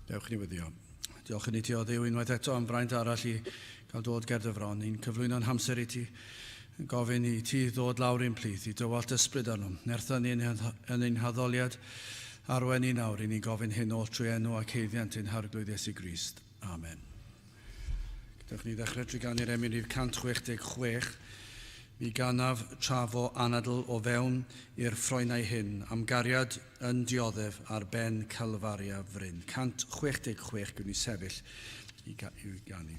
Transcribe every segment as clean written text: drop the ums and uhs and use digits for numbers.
Dewch ni weddio. Diolch i ti o Dduw unwaith eto am fraint arall i gael dod ger dy fron. Ni'n cyflwyno'n hamser i ti, yn gofyn i ti ddod lawr i'n plith, i dywallt ysbryd arnom. Nertha ni yn ein haddoliad, arwen ni nawr, i ni'n gofyn hyn oll trwy enw ac haeddiant ein Harglwydd Iesu Grist. Amen. Gadewch ni ddechrau trwy ganu'r emyn rhif 166. Mi ganaf tra fo anadl o fewn i'r ffroenau hyn, am gariad yn dioddef ar ben Calfaria fryn. 166, gwn i sefyll i, ga i ganu.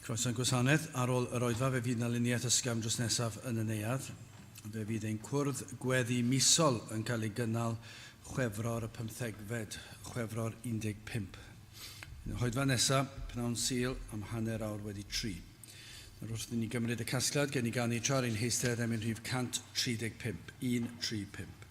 Croeso i'n gwasanaeth. Ar ôl yr oedfa fe fydd 'na luniaeth ysgafn drws nesaf yn y neuadd. Fe fydd ein cwrdd gweddi misol yn cael ei gynnal Chwefror y pymthegfed, Chwefror 15. Yn yr oedfa nesaf, pnawn Sul am 3:30. Nawr wrth i ni gymryd y casgliad, gen i ganu tra ar ein heistedd emyn rhif 135, 135.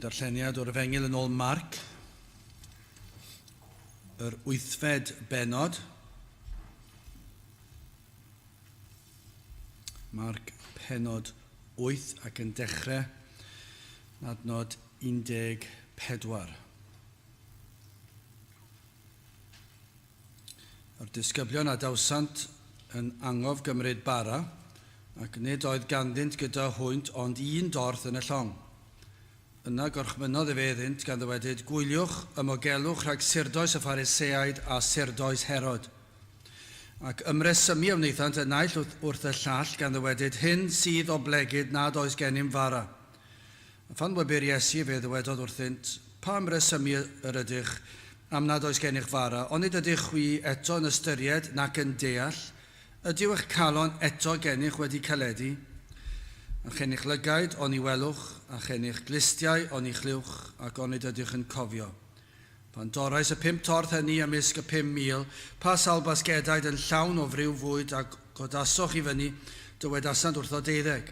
Ein darlleniad o'r Efengyl yn ôl Marc, yr wythfed bennod. Marc pennod 8 ac yn dechrau adnod 14. Yr disgyblion a dawsant yn angof gymryd bara, ac nid oedd ganddynt gyda hwynt ond un dorth yn y llong. Yna gorchmynnodd efe iddynt, gan ddywedyd, Gwyliwch, ymogelwch rhag surdoes y Phariseaid a surdoes Herod. Ac ymresymu a wnaethant y naill wrth y llall, gan ddywedyd, Hyn sydd oblegid nad oes gennym fara. A phan wybir Iesu, fe ddywedodd wrthynt, Pa ymresymu yr ydych am nad oes gennych fara? Onid ydych chwi eto yn ystyried nac yn deall? Ydyw eich calon eto gennych wedi caledu? A chennych lygaid, oni welwch, a chennych glustiau, oni chlywch, ac onid ydych yn cofio? Pan dorrais y pump torth hynny ymysg y 5,000, pa sawl basgedaid yn llawn o friw fwyd a godasoch i fyny, dywedasant wrtho deuddeg.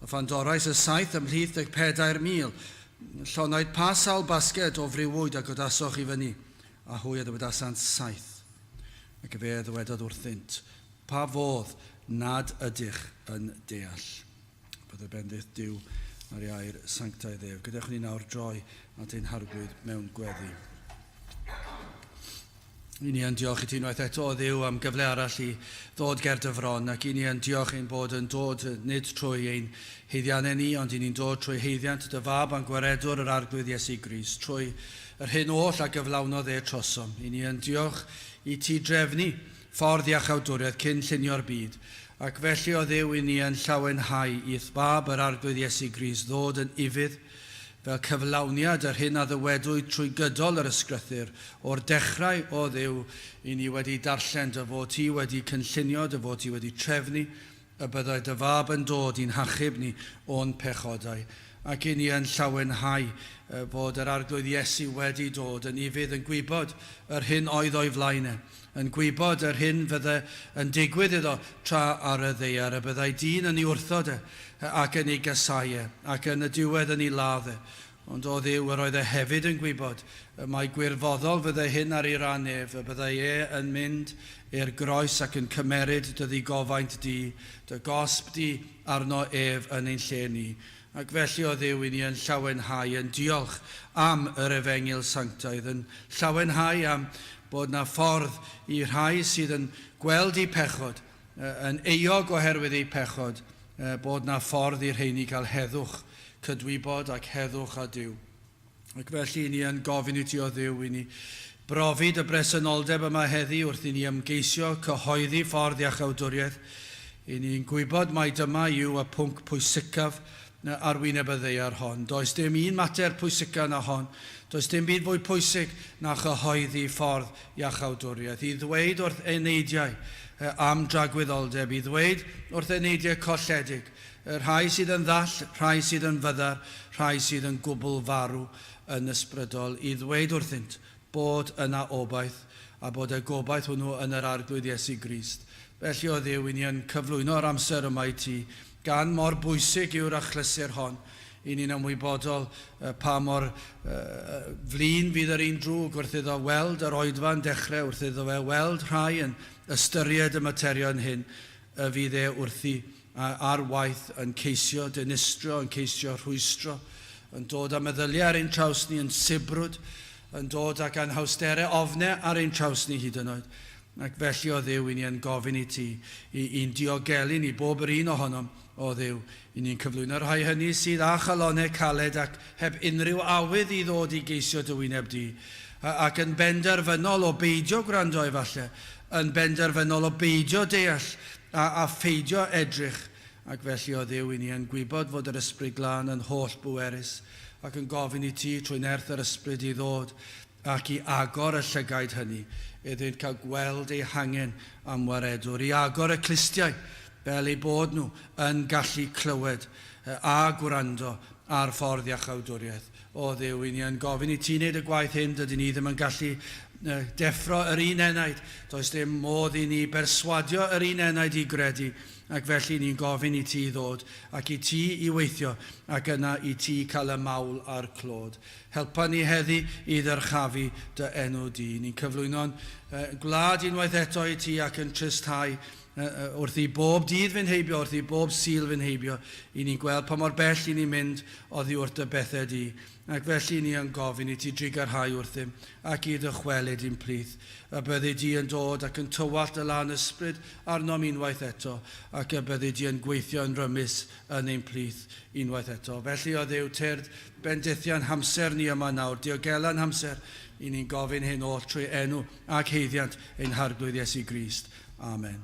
A phan dorrais y saith ymhlith y 4,000, llonaid pa sawl basged o friwyd a godasoch i fyny? A hwy a ddywedasant saith. Ac efe a ddywedodd wrthynt, Pa fodd nad ydych yn deall? Byddai bendith Duw ar ei air sanctaidd ef. Gadewch i ni nawr droi at ein Harglwydd mewn gweddi. I ni yn diolch i ti unwaith eto, o Dduw, am gyfle arall i ddod ger dy fron, ac i ni yn diolch ein bod yn dod nid trwy ein haeddiannau ni, ond i ni'n dod trwy haeddiant dy Fab a'n Gwaredwr yr Arglwydd Iesu Grist, trwy yr hyn oll a gyflawnodd e trosom. I ni yn diolch i ti drefnu ffordd iachawdwriaeth cyn llunio'r byd, ac felly, o Dduw, i ni yn llawenhau i'th Fab yr Arglwydd Iesu Grist ddod yn ufudd Fel cyflawniad yr hyn a ddywedwyd trwy gydol yr Ysgrythur, o'r dechrau, O Dduw, i ni wedi darllen dy fod ti wedi cynllunio, dy fod ti wedi trefnu, y byddai dy Fab yn dod i'n hachub ni o'n pechodau. Ac i ni yn llawenhau fod yr Arglwydd Iesu wedi dod yn ufudd yn gwybod yr hyn oedd o'i flaen e, yn gwybod yr hyn fydde yn digwydd iddo tra ar y ddaear, y byddai dyn yn ei wrthod e, ac yn ei gasau e, ac yn y diwedd yn ei ladd e. Ond o Dduw, yr oedd e hefyd yn gwybod mai gwirfoddol fydde hyn ar ei ran ef, y byddai e yn mynd i'r groes ac yn cymeryd dy ddigofaint di, dy gosb di arno ef yn ein lle ni. Ac felly, o Dduw, i ni yn llawenhau, yn diolch am yr Efengyl sanctaidd, yn llawenhau am bod 'na ffordd i rhai sydd yn gweld eu pechod, yn euog oherwydd eu pechod, bod 'na ffordd i'r rheini gael heddwch, cydwybod ac heddwch â Duw. Ac felly, i ni yn gofyn i ti, o Dduw, i ni brofi dy bresenoldeb yma heddi wrth i ni ymgeisio cyhoeddi ffordd iachawdwriaeth. I ni'n gwybod mai dyma yw y pwnc pwysicaf ar wyneb y ddaear hon. Does dim un mater pwysica na hon. Does dim byd fwy pwysig na chyhoeddi ffordd iachawdwriaeth. I ddweud wrth eneidiau am dragwyddoldeb, i ddweud wrth eneidiau colledig, Y rhai sydd yn ddall, rhai sydd yn fyddar, rhai sydd yn gwbl farw yn ysbrydol, i ddweud wrthynt bod yna obaith, a bod y gobaith hwnnw yn yr Arglwydd Iesu Grist. Felly, o Dduw, i ni yn cyflwyno'r amser yma i ti, gan mor bwysig yw'r achlysur hon, i ni'n ymwybodol pa mor flin fydd yr un drwg wrth iddo weld yr oedfa'n dechrau, wrth iddo fe weld rhai yn ystyried y materion hyn, y fydd e wrthi ar waith yn ceisio dinistrio, yn ceisio rhwystro, yn dod â meddyliau ar ein traws ni, yn sibrwd, yn dod ag anhawsterau, ofnau ar ein traws ni hyd yn oed. Ac felly, o Dduw, i ni yn gofyn i ti, i, i'n diogelu ni, bob yr un ohonom, o Dduw, i ni'n cyflwyno'r rhai hynny sydd â chalonnau caled ac heb unrhyw awydd i ddod i geisio dy wyneb di, ac yn benderfynol o beidio gwrando efallai, yn benderfynol o beidio deall a, a pheidio edrych, ac felly, o Dduw, i ni yn gwybod fod yr Ysbryd Glân yn holl bwerus, ac yn gofyn i ti trwy nerth yr Ysbryd i ddod ac i agor y llygaid hynny, iddynt cael gweld eu hangen am waredwr, i agor y clustiau fel eu bod nhw yn gallu clywed a gwrando ar ffordd iachawdwriaeth. O Dduw, i ni yn gofyn i ti wneud y gwaith hyn, dydyn ni ddim yn gallu deffro yr un enaid, does dim modd i ni berswadio yr un enaid i gredu, Ac felly ni'n gofyn i ti ddod ac i ti i weithio ac yna i ti cael y mawl a'r clod. Helpa ni heddi i ddyrchafu dy enw di. Ni'n cyflwyno'n gwlad unwaith eto i ti ac yn tristhau wrth i bob dydd fynd heibio, wrth i bob Sul fynd heibio, i ni'n gweld pa mor bell i ni'n mynd oddi wrth dy bethau di. Ac felly ni yn gofyn i ti drugarhau wrthym ac i ddychwelyd i'n plith. Y byddi di yn dod ac yn tywallt dy lân ysbryd arnom unwaith eto, ac y byddi di yn gweithio yn rymus yn ein plith unwaith eto. Felly, o Dduw, tyrd, bendithia'n hamser ni yma nawr, diogela'n hamser, i ni'n gofyn hyn oll trwy enw ac haeddiant ein Harglwydd Iesu Grist. Amen.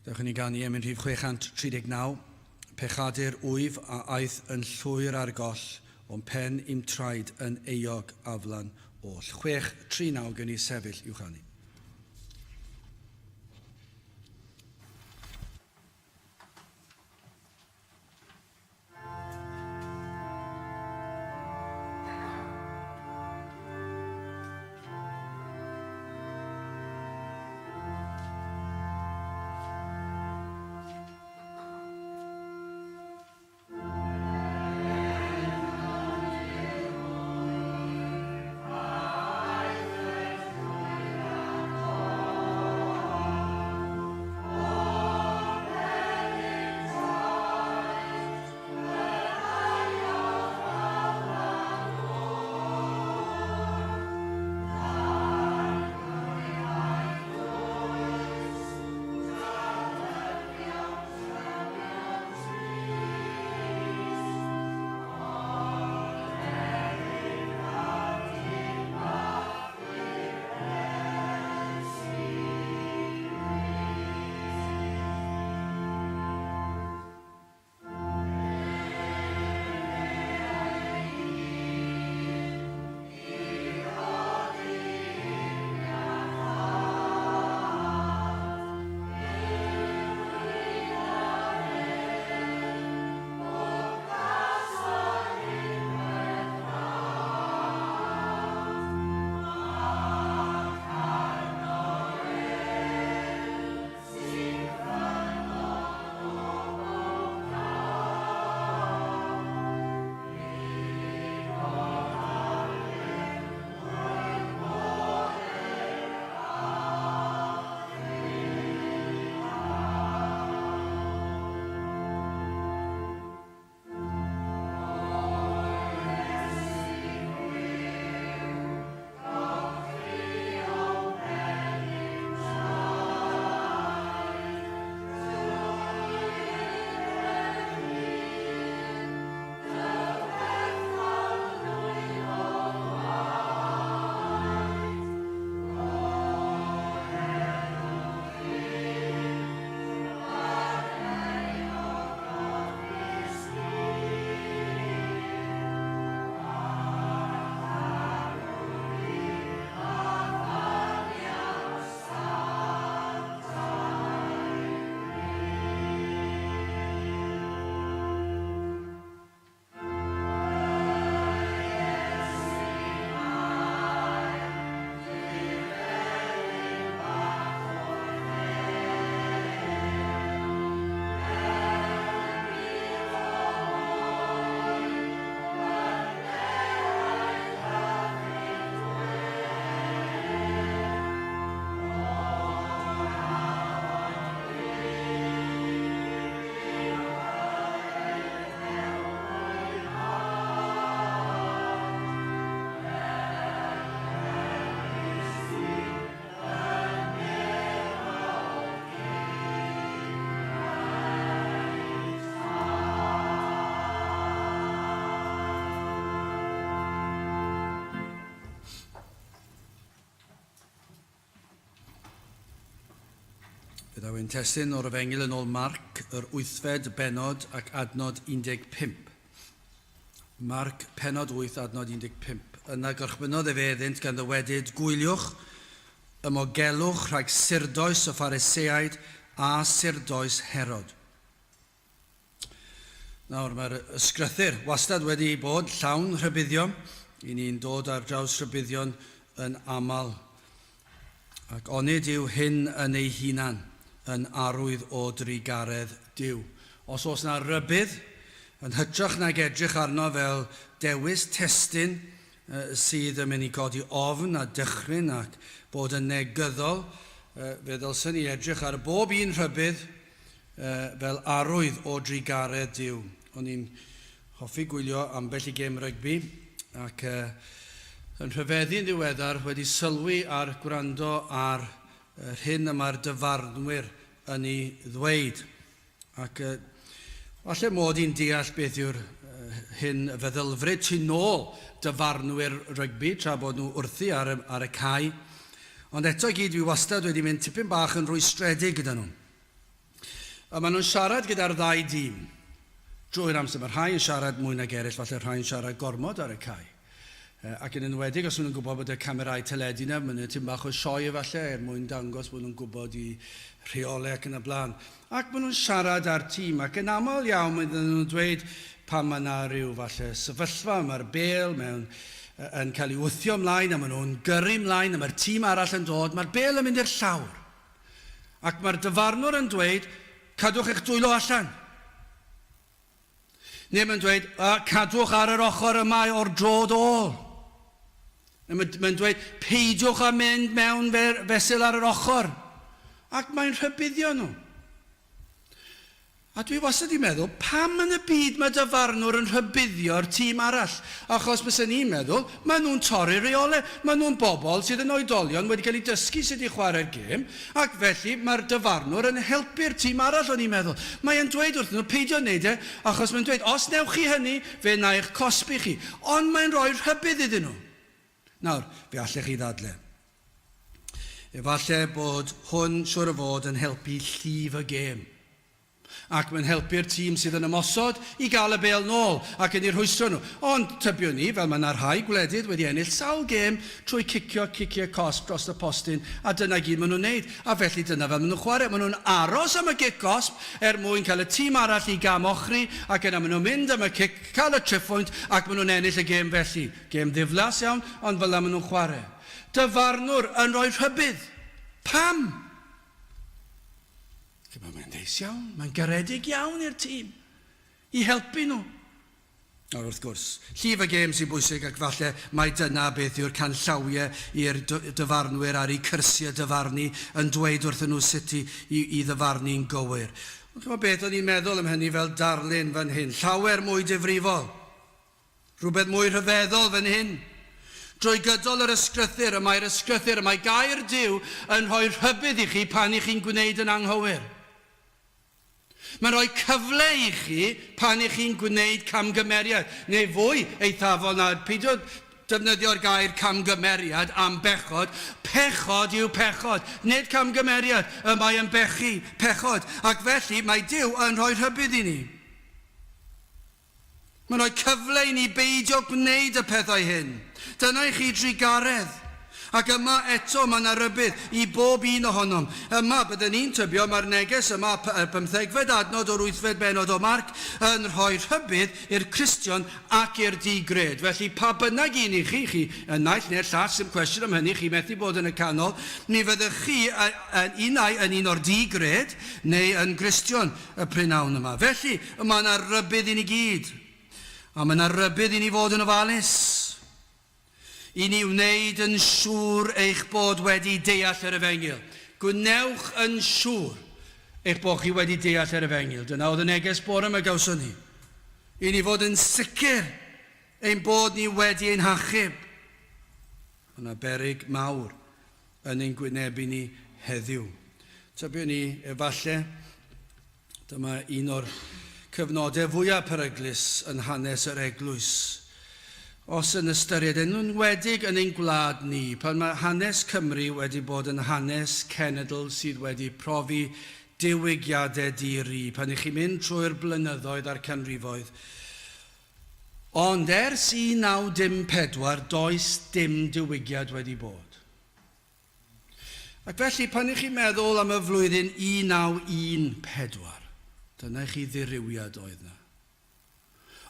Dewch i ni ganu emyn rhif 639, Pechadur wyf a aeth yn llwyr ar goll, o'm pen i'm traed yn euog aflan oll. 639 gen i sefyll i'w chanu. Fe ddaw ein testun o'r Efengyl yn ôl Marc, yr wythfed bennod ac adnod 15. Marc, pennod 8, adnod 15. Yna gorchmynnodd efe iddynt gan ddywedyd, Gwyliwch, ymogelwch rhag surdoes y Phariseaid a surdoes Herod. Nawr, mae'r ysgrythur wastad wedi bod llawn rhybuddion. I ni'n dod ar draws rhybuddion yn aml. Ac onid yw hyn yn ei hunan yn arwydd o drugaredd Duw? Os oes na rybudd, yn hytrach nag edrych arno fel dewis testun sydd yn mynd i godi ofn a dychryn ac bod yn negyddol, fe ddylsen ni edrych ar bob un rhybudd fel arwydd o drugaredd Duw. O'n i'n hoffi gwylio ambell i gêm rygbi ac yn rhyfeddu'n ddiweddar wedi sylwi ar gwrando ar yr hyn y mae'r dyfarnwyr yn ei ddweud. Ac falle mod i'n deall beth yw'r hyn y feddylfryd tu nôl dyfarnwyr rygbi tra bod nhw wrthi ar y, ar y cae. Ond eto i gyd dwi wastad wedi mynd tipyn bach yn rwystredig gyda nhw. A maen nhw'n siarad gyda'r ddau dîm drwy'r amser. Mae rhai yn siarad mwy nag eraill, falle rhai yn siarad gormod ar y cae. Ac yn enwedig os maen nhw'n gwybod bod y camerâu teledu yna, maen nhw'n tipyn bach o sioe efallai er mwyn dangos bod nhw'n gwybod i rheolau ac yn y blaen. Ac maen nhw'n siarad â'r tîm ac yn aml iawn maen nhw'n dweud pan mae yna rhyw falle sefyllfa, mae'r bêl mewn yn cael ei wthio ymlaen a maen nhw'n gyrru ymlaen a mae'r tîm arall yn dod, mae'r bêl yn mynd i'r llawr. Ac mae'r dyfarnwr yn dweud, cadwch eich dwylo allan. Neu mae'n dweud, cadwch ar yr ochr yma o'r drod ôl. Neu mae'n dweud, peidiwch â mynd mewn fesul ar yr ochr. Ac mae'n rhybuddio nhw. A dwi wastad 'di meddwl, pam yn y byd mae dyfarnwr yn rhybuddio'r tîm arall? Achos bysen i'n meddwl, maen nhw'n torri'r reolau. Maen nhw'n bobl sydd yn oedolion, wedi cael eu dysgu sut i chwarae'r gêm, ac felly mae'r dyfarnwr yn helpu'r tîm arall, o'n i'n meddwl. Mae e'n dweud wrthyn nhw, peidio wneud e, achos mae'n dweud, os wnewch chi hynny, fe wna i'ch cosbi chi. Ond mae'n rhoi rhybudd iddyn nhw. Nawr, fe allech chi ddadle. Efallai bod hwn, siŵr o fod, yn helpu llif y gêm. Ac mae'n helpu'r tîm sydd yn ymosod i gael y bêl nôl ac yn eu rhwystro nhw. Ond, tybiwn i, fel mae 'na rhai gwledydd wedi ennill sawl gêm trwy cicio ciciau cosb dros y postyn a dyna gyd maen nhw'n wneud. A felly dyna fel maen nhw'n chwarae. Maen nhw'n aros am y gic gosb er mwyn cael y tîm arall i gam ochri ac yna maen nhw'n mynd am y cic, cael y triphwynt ac maen nhw'n ennill y gêm felly. Gêm ddiflas iawn, ond fel 'na maen nhw'n chwarae. Dyfarnwr yn rhoi rhybudd. Pam? Chimod, mae'n neis iawn, mae'n garedig iawn i'r tîm, i helpu nhw. Nawr, wrth gwrs, llif y gêm sy'n bwysig ac falle mai dyna beth yw'r canllawiau i'r dyfarnwyr ar eu cyrsiau dyfarnu yn dweud wrthyn nhw sut i, i, i ddyfarnu'n gywir. Ond chimod beth o'n i'n meddwl am hynny fel darlun fan hyn, llawer mwy difrifol. Rhywbeth mwy rhyfeddol fan hyn. Drwy gydol yr Ysgrythur, y mae'r Ysgrythur, y mae gair Duw yn rhoi rhybudd i chi pan i chi'n gwneud yn anghywir. Mae'n rhoi cyfle i chi pan i chi'n gwneud camgymeriad, neu fwy eithafol na peidio defnyddio'r gair camgymeriad am bechod. Pechod yw pechod, nid camgymeriad. Y mae yn bechu, pechod. Ac felly mae Duw yn rhoi rhybudd i ni. Mae'n rhoi cyfle i ni beidio gwneud y pethau hyn. Dyna i chi drugaredd. Ac yma eto mae yna rybudd i bob un ohonom. Yma, bydden ni'n tybio, mae'r neges yma, y pymthegfed adnod o'r wythfed bennod o Marc, yn rhoi rhybudd i'r Cristion ac i'r di-gred. Felly, pa bynnag un i chi, chi y naill neu'r llall, sim cwestiwn am hynny, chi methu bod yn y canol, mi fyddech chi yn unai yn un o'r di-gred neu yn Gristion. y prynhawn yma. Felly, y mae yna rybudd i ni gyd. A mae yna rybudd i ni fod yn ofalus. I ni wneud yn siŵr eich bod wedi deall yr efengyl. Gwnewch yn siŵr eich bod chi wedi deall yr efengyl. Dyna oedd y neges bore yma gawson ni. I ni fod yn sicr ein bod ni wedi ein hachub. Mae yna beryg mawr yn ein gwynebu ni heddiw. Tybiwn i, efallai, dyma un o'r cyfnodau fwyaf peryglus yn hanes yr eglwys. Os yn ystyried, yn enwedig yn ein gwlad ni, pan mae hanes Cymru wedi bod yn hanes cenedl sydd wedi profi diwygiadau di-ri, pan i chi'n mynd trwy'r blynyddoedd a'r canrifoedd. Ond ers 1914 does dim diwygiad wedi bod. Ac felly, pan i chi'n meddwl am y flwyddyn 1914, dyna i chi ddirywiad oedd 'na.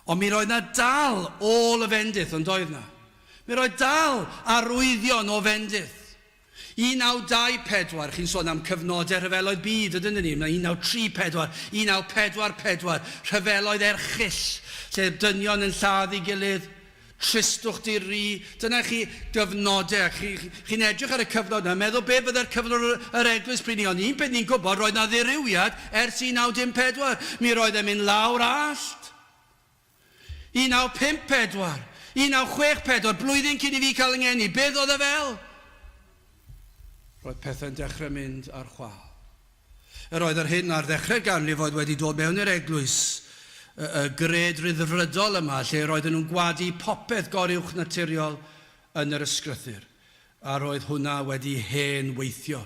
Ond mi roedd 'na dal ôl y fendith, ond oedd 'na? Mi roedd dal arwyddion o fendith. 1924, chi'n sôn am cyfnodau rhyfeloedd byd, ydyn ni? Mae 1934, 1944, rhyfeloedd erchyll, lle dynion yn lladd ei gilydd, Tristwch di-ri, dyna chi gyfnodau, a chi, chi'n edrych ar y cyfnod yna, meddwl be byddai'r cyflwr yr eglwys pryd 'ny, ond un peth ni'n gwybod, roedd 'na ddirywiad ers 1914, mi roedd e'n mynd lawr allt. 1954, 1964, blwyddyn cyn i fi cael 'y ngeni, beth oedd e fel? Roedd pethau'n dechrau mynd ar chwâl. Yr oedd yr hyn ar ddechrau'r ganrif oedd wedi dod mewn i'r eglwys, y, y gred ryddfrydol yma, lle roedden nhw'n gwadu popeth goruwchnaturiol yn yr ysgrythur, a roedd hwnna wedi hen weithio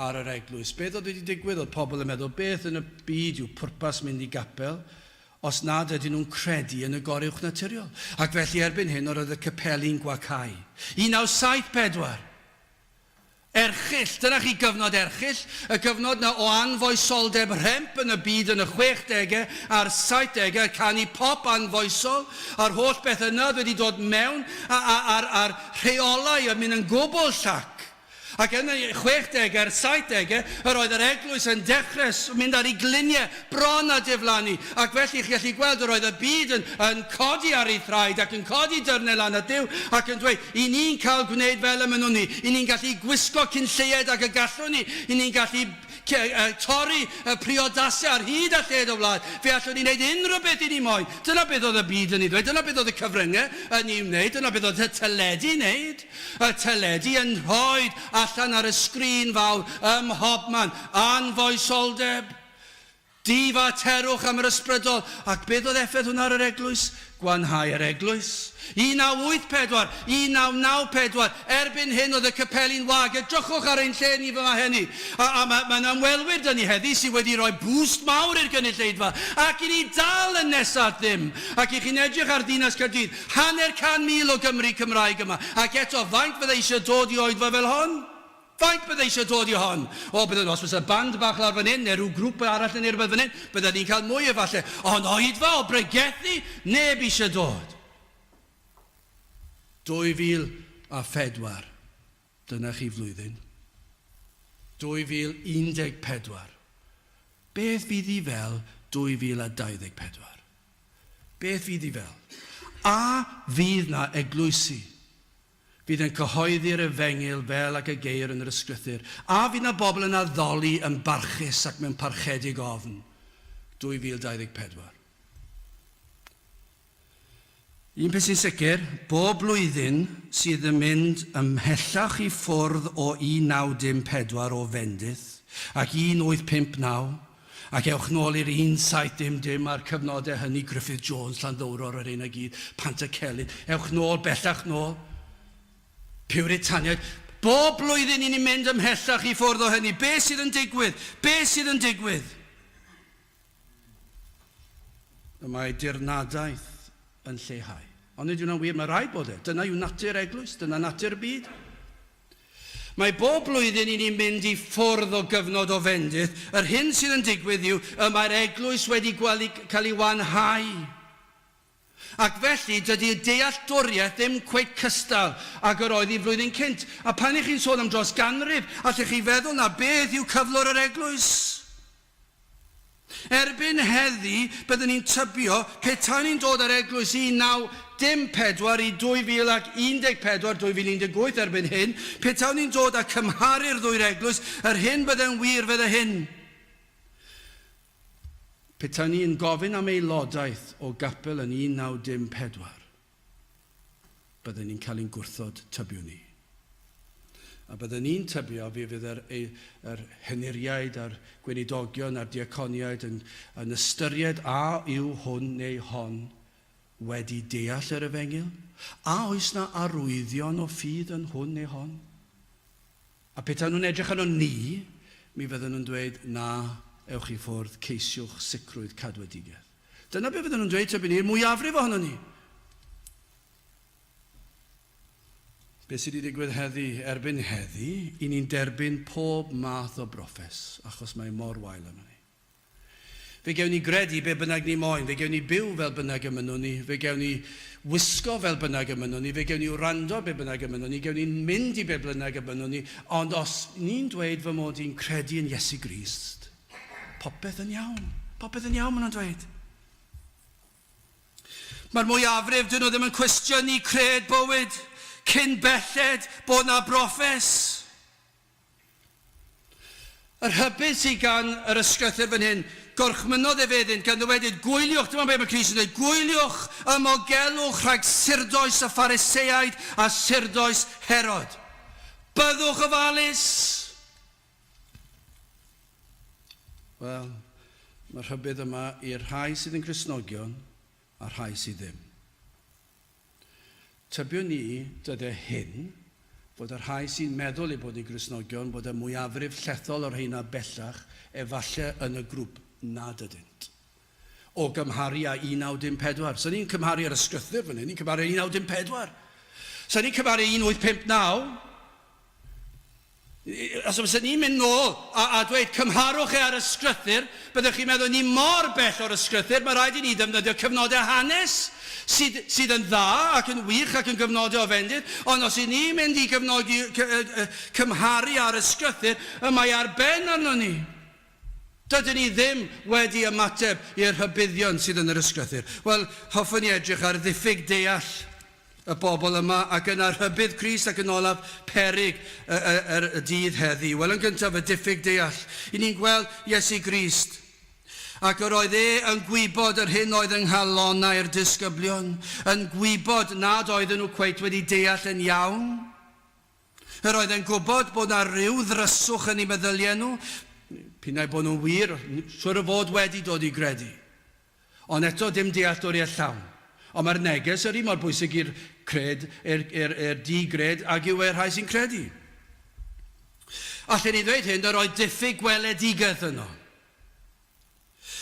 ar yr eglwys. Beth oedd wedi digwydd? Oedd pobl yn meddwl, beth yn y byd yw pwrpas mynd i gapel os nad ydyn nhw'n credu yn y goruwchnaturiol? Ac felly erbyn hyn yr oedd y capeli'n gwacáu. 1974! Erchyll, dyna chi gyfnod erchyll, y cyfnod 'na o anfoesoldeb rhemp yn y byd yn y chwechdege a'r saithdege, y canu pop anfoesol, a'r holl beth yna oedd wedi dod mewn, a, a, a'r, a'r rheolau yn mynd yn gwbl llac. Ac yn y chwechdege a'r saithdege, yr oedd yr eglwys yn dechrau mynd ar ei gliniau, bron â diflannu, ac felly chi'n gallu gweld yr oedd y byd yn, yn codi ar ei thraed ac yn codi dyrnau lan at Dduw ac yn dweud, I ni'n cael gwneud fel y mynnwn ni, i ni'n gallu gwisgo cyn lleied ag y gallwn ni, i ni'n gallu torri y priodasau ar hyd a lled y wlad, fe allwn ni wneud unrhyw beth i ni moyn. Dyna beth oedd y byd yn ei ddweud, dyna beth oedd y cyfryngau yn ei wneud, dyna beth oedd y teledu yn wneud. Y teledu yn rhoi allan ar y sgrin fawr ym mhobman, anfoesoldeb. Difaterwch am yr ysbrydol. Ac beth oedd effaith hwnna ar yr eglwys? Gwanhau yr eglwys. 1984, 1994, erbyn hyn oedd y capeli'n wag. Edrychwch ar ein lle ni fyma heni. A, a mae, mae 'na ymwelwyr 'da ni heddi sydd wedi rhoi boost mawr i'r gynulleidfa. Ac i ni dal yn nesa at ddim. Ac i chi'n edrych ar ddinas Caerdydd, 500,000 o Gymry Cymraeg yma. Ac eto, faint fydde eisiau dod i oedfa fel hon? Faint bydde eisiau dod i hon? O, bydden, os fysa band bach lawr fan hyn, neu rhyw grŵp arall neu rhywbeth fan hyn, bydden ni'n cael mwy efallai. Ond oedfa o bregethu, neb eisiau dod. 2004, dyna chi flwyddyn. 2014. Beth fydd hi fel 2024? Beth fydd hi fel? A fydd 'na eglwysi Fydd yn cyhoeddi'r efengyl fel ag y geir yn yr Ysgrythur, a fydd 'na bobl yn addoli yn barchus ac mewn parchedig ofn. 2024. Un peth sy'n sicr, bob blwyddyn sydd yn mynd ymhellach i ffwrdd o 1914 o fendith, ac 1859, Ac ewch nôl i'r un saith dim dim a'r cyfnodau hynny, Griffith Jones, Llanddowror a'r un a gyd, Pantycelyn, ewch nôl, bellach nôl. Puritaniaid. Bob blwyddyn i ni'n mynd ymhellach i ffwrdd o hynny. Be sydd yn digwydd? Be sydd yn digwydd? Y mae dirnadaeth yn lleihau. Ond nid yw'n wir, mae rhaid bod e. Dyna yw natur eglwys, dyna natur y byd. Mae bob blwyddyn i ni'n mynd i ffwrdd o gyfnod o fendith, yr hyn sydd yn digwydd yw y mae'r eglwys wedi gwely, cael ei wanhau. Ac felly, dydy y dealltwriaeth ddim cweit cystal ag yr oedd hi flwyddyn cynt. A pan y'ch chi'n sôn am dros ganrif, allech chi feddwl na beth yw cyflwr yr eglwys? Erbyn heddi, byddwn ni'n tybio, petawn ni'n dod â'r eglwys 1914 i 2014, 2018 erbyn hyn, petawn ni'n dod a cymharu'r ddwy'r eglwys, yr hyn bydde'n wir fydde hyn. Petawn ni'n gofyn am aelodaeth o gapel yn 1914, Bydden ni'n cael ein gwrthod, tybiwn i. A bydden ni'n tybio fe fydd yr, yr henuriaid a'r gweinidogion a'r diaconiaid yn, yn ystyried a yw hwn neu hon wedi deall yr efengyl? A oes 'na arwyddion o ffydd yn hwn neu hon? A petaen nhw'n edrych arnon ni, mi fydden nhw'n dweud, Na, ewch i ffwrdd, ceisiwch sicrwydd cadwedigaeth. Dyna be fydden nhw'n dweud, tybwn i, i'r mwyafrif ohonon ni. Be sydd wedi digwydd heddi? Erbyn heddi, i ni'n derbyn pob math o broffes, achos mae mor wael arnon ni. Fe gewn ni gredu be bynnag ni moyn, fe gewn ni byw fel bynnag y mynnwn ni, fe gewn ni wisgo fel bynnag y mynnwn ni, fe gewn ni wrando be bynnag y mynnwn ni, gewn ni mynd i be bynnag y mynnwn ni, ond os ni'n dweud fy mod i'n credu yn Iesu Grist, popeth yn iawn, popeth yn iawn maen nhw'n dweud. Mae'r mwyafrif, dyn nhw ddim yn cwestiynu cred bywyd cyn belled bod 'na broffes. Y rhybudd sydd gan yr Ysgrythur fan hyn, Gorchmynnodd ef iddynt, gan ddywedyd, Gwyliwch, dyma be mae Crist yn dweud, gwyliwch, ymogelwch rhag surdoes y Phariseaid a surdoes Herod. Byddwch ofalus! Wel, mae'r rhybudd yma i'r rhai sydd yn Gristnogion a'r rhai sydd ddim. Tybiwn i, dyddiau hyn, fod y rhai sy'n meddwl eu bod yn Gristnogion, bod y mwyafrif llethol o'r rheina bellach efalle yn y grŵp nad ydynt. O gymharu â 1914. Sa ni'n cymharu yr ysgrythur fan hyn, ni'n cymharu 1914. Sa ni'n cymharu 1859. Os fysen ni'n mynd nôl a, a dweud cymharwch e ar ysgrythur, byddwch chi'n meddwl ni mor bell o'r ysgrythur, mae rhaid i ni ddefnyddio cyfnodau hanes sydd, sydd yn dda ac yn wych ac yn gyfnodau o fendith, ond os i ni'n mynd i gyfnogi, cymharu ar ysgrythur, y mae ar ben arnon ni. Dydyn ni ddim wedi ymateb i'r rhybuddion sydd yn yr Ysgrythur. Wel, hoffwn i edrych ar ddiffyg deall y bobl yma ac yna rhybudd Crist ac yn olaf peryg y, y, y, y dydd heddi. Wel, yn gyntaf, y diffyg deall. I ni'n gweld Iesu Grist. Ac yr oedd e yn gwybod yr hyn oedd yng nghalonnau'r disgyblion, yn gwybod nad oedden nhw cweit wedi deall yn iawn. Yr oedd e'n gwybod bod 'na ryw ddryswch yn eu meddyliau nhw, p'un ai bod nhw'n wir, siŵr o fod wedi dod i gredu. Ond eto dim dealltwriaeth llawn. Ond mae'r neges yr un mor bwysig i'r cred, i'r, i'r, i'r di-gred ag yw e i'r rhai sy'n credu. Allen ni ddweud hyn, yr oedd diffyg gweledigaeth yno.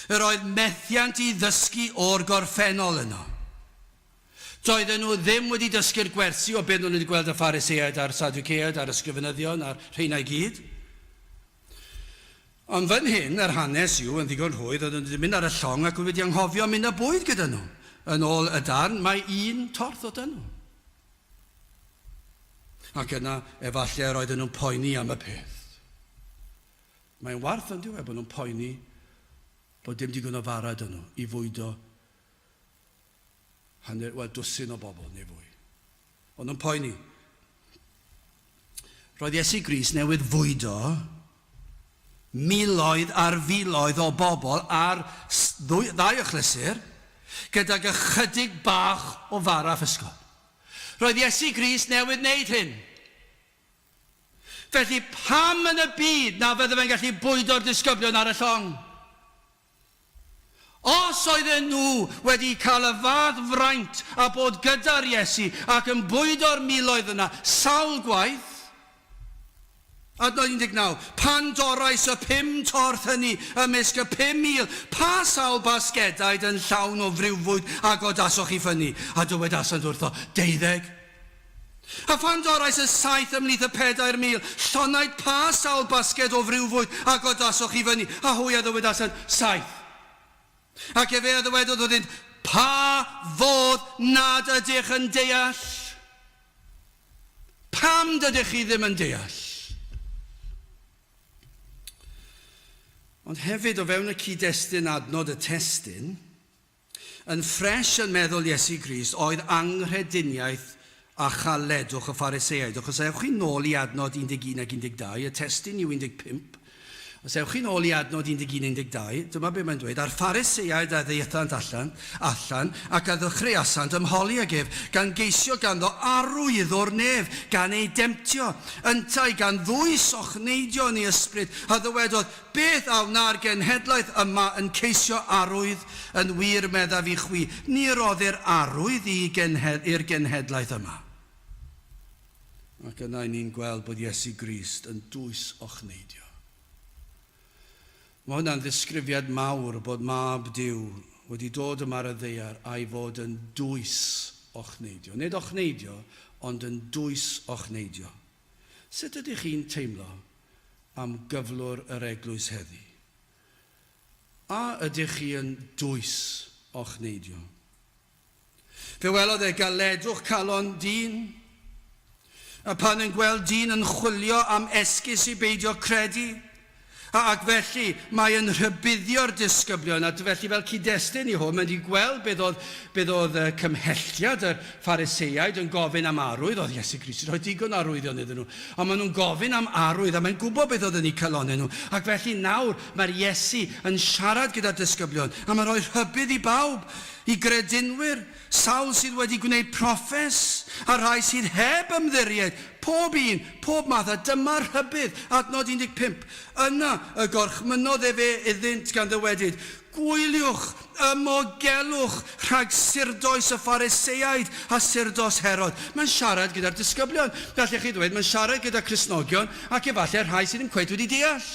Yr oedd methiant i ddysgu o'r gorffennol yno. Doedden nhw ddim wedi dysgu'r gwersi o beth nhw'n wedi gweld y Phariseaid a'r Sadwceaid a'r ysgrifenyddion a'r rheina i gyd. Ond fan hyn, yr hanes yw, yn ddigon rhwydd, oedden nhw wedi mynd ar y llong ac wedi anghofio mynd â bwyd gyda nhw. Yn ôl y darn, mae un torth o dyn nhw. Ac yna, efallai yr oedden nhw'n poeni am y peth. Mae'n warth on'd yw e bod nhw'n poeni bod dim digon o fara 'da nhw i fwydo hanner, wel dwsin o bobl neu fwy. O'n nhw'n poeni. Roedd Iesu Grist newydd fwydo miloedd ar filoedd o bobl ar ddwy, ddau achlysur gydag ychydig bach o fara a physgod. Roedd Iesu Grist newydd wneud hyn. Felly pam yn y byd na fydde fe'n gallu bwydo'r disgyblion ar y llong? Os oedden nhw wedi cael y fath fraint a bod gyda'r Iesu ac yn bwydo'r miloedd yna sawl gwaith, Adnod 19, Pan dorrais y pum torth hynny ymysg y 5,000, pa sawl basgedaid yn llawn o friwfwyd a godasoch i fyny? A dywedasant wrtho, Deuddeg. A phan dorrais y saeth ymhlith y 4,000, llonaid pa sawl basged o friwfwyd a godasoch i fyny? A hwy a ddywedasant, Saith. Ac efe a ddywedodd wrthynt, Pa fodd nad ydych yn deall? Pam dydych chi ddim yn deall? Ond hefyd o fewn y cyd-destun adnod y testun, Yn ffres yn meddwl Iesu Grist oedd anghrediniaeth a chaledwch y Phariseaid. Achos ewch chi nôl i adnod 11 ac 12, y testun yw 15. Os ewch chi'n ôl i adnod 11, 12, dyma be mae'n dweud, A'r Phariseaid a ddaethant allan, allan, ac a ddechreuasant ymholi ag ef, gan geisio ganddo arwydd o'r nef, gan ei demtio. Yntau, gan ddwys ochneidio yn ei ysbryd, a ddywedodd, Beth a wna'r genhedlaeth yma yn ceisio arwydd? Yn wir, meddaf i chwi, ni roddir arwydd i i'r genhedlaeth yma. Ac yna 'y ni'n gweld bod Iesu Grist yn dwys ochneidio. Mae hwnna'n ddisgrifiad mawr bod Mab Duw wedi dod yma ar y ddaear a'i fod yn dwys ochneidio. Nid ochneidio, ond yn dwys ochneidio. Sut ydych chi'n teimlo am gyflwr yr eglwys heddi? A ydych chi yn dwys ochneidio? Fe welodd e galedwch calon dyn, a phan yn gweld dyn yn chwilio am esgus i beidio credu, a ac felly mae yn rhybuddio'r disgyblion, a felly fel cyd-destun i hwn, mae'n wedi gweld beth oedd, beth oedd y cymhelliad y Phariseaid yn gofyn am arwydd, oedd Iesu Grist wedi rhoi digon o arwyddion iddyn nhw, ond maen nhw'n gofyn am arwydd, a mae'n gwybod beth oedd yn eu calonnau nhw, ac felly nawr mae'r Iesu yn siarad gyda'r disgyblion, a mae'n rhoi rhybudd i bawb, I gredinwyr, sawl sydd wedi gwneud proffes, a rhai sydd heb ymddiried, pob un, pob math, a dyma'r rhybudd, adnod 15, Yna y gorchmynnodd efe iddynt gan ddywedyd, Gwyliwch, ymogelwch rhag surdoes y Phariseaid a surdos Herod. Mae'n siarad gyda'r disgyblion. Gallech chi ddweud, mae'n siarad gyda Christnogion ac efallai rhai sydd ddim cweit wedi deall.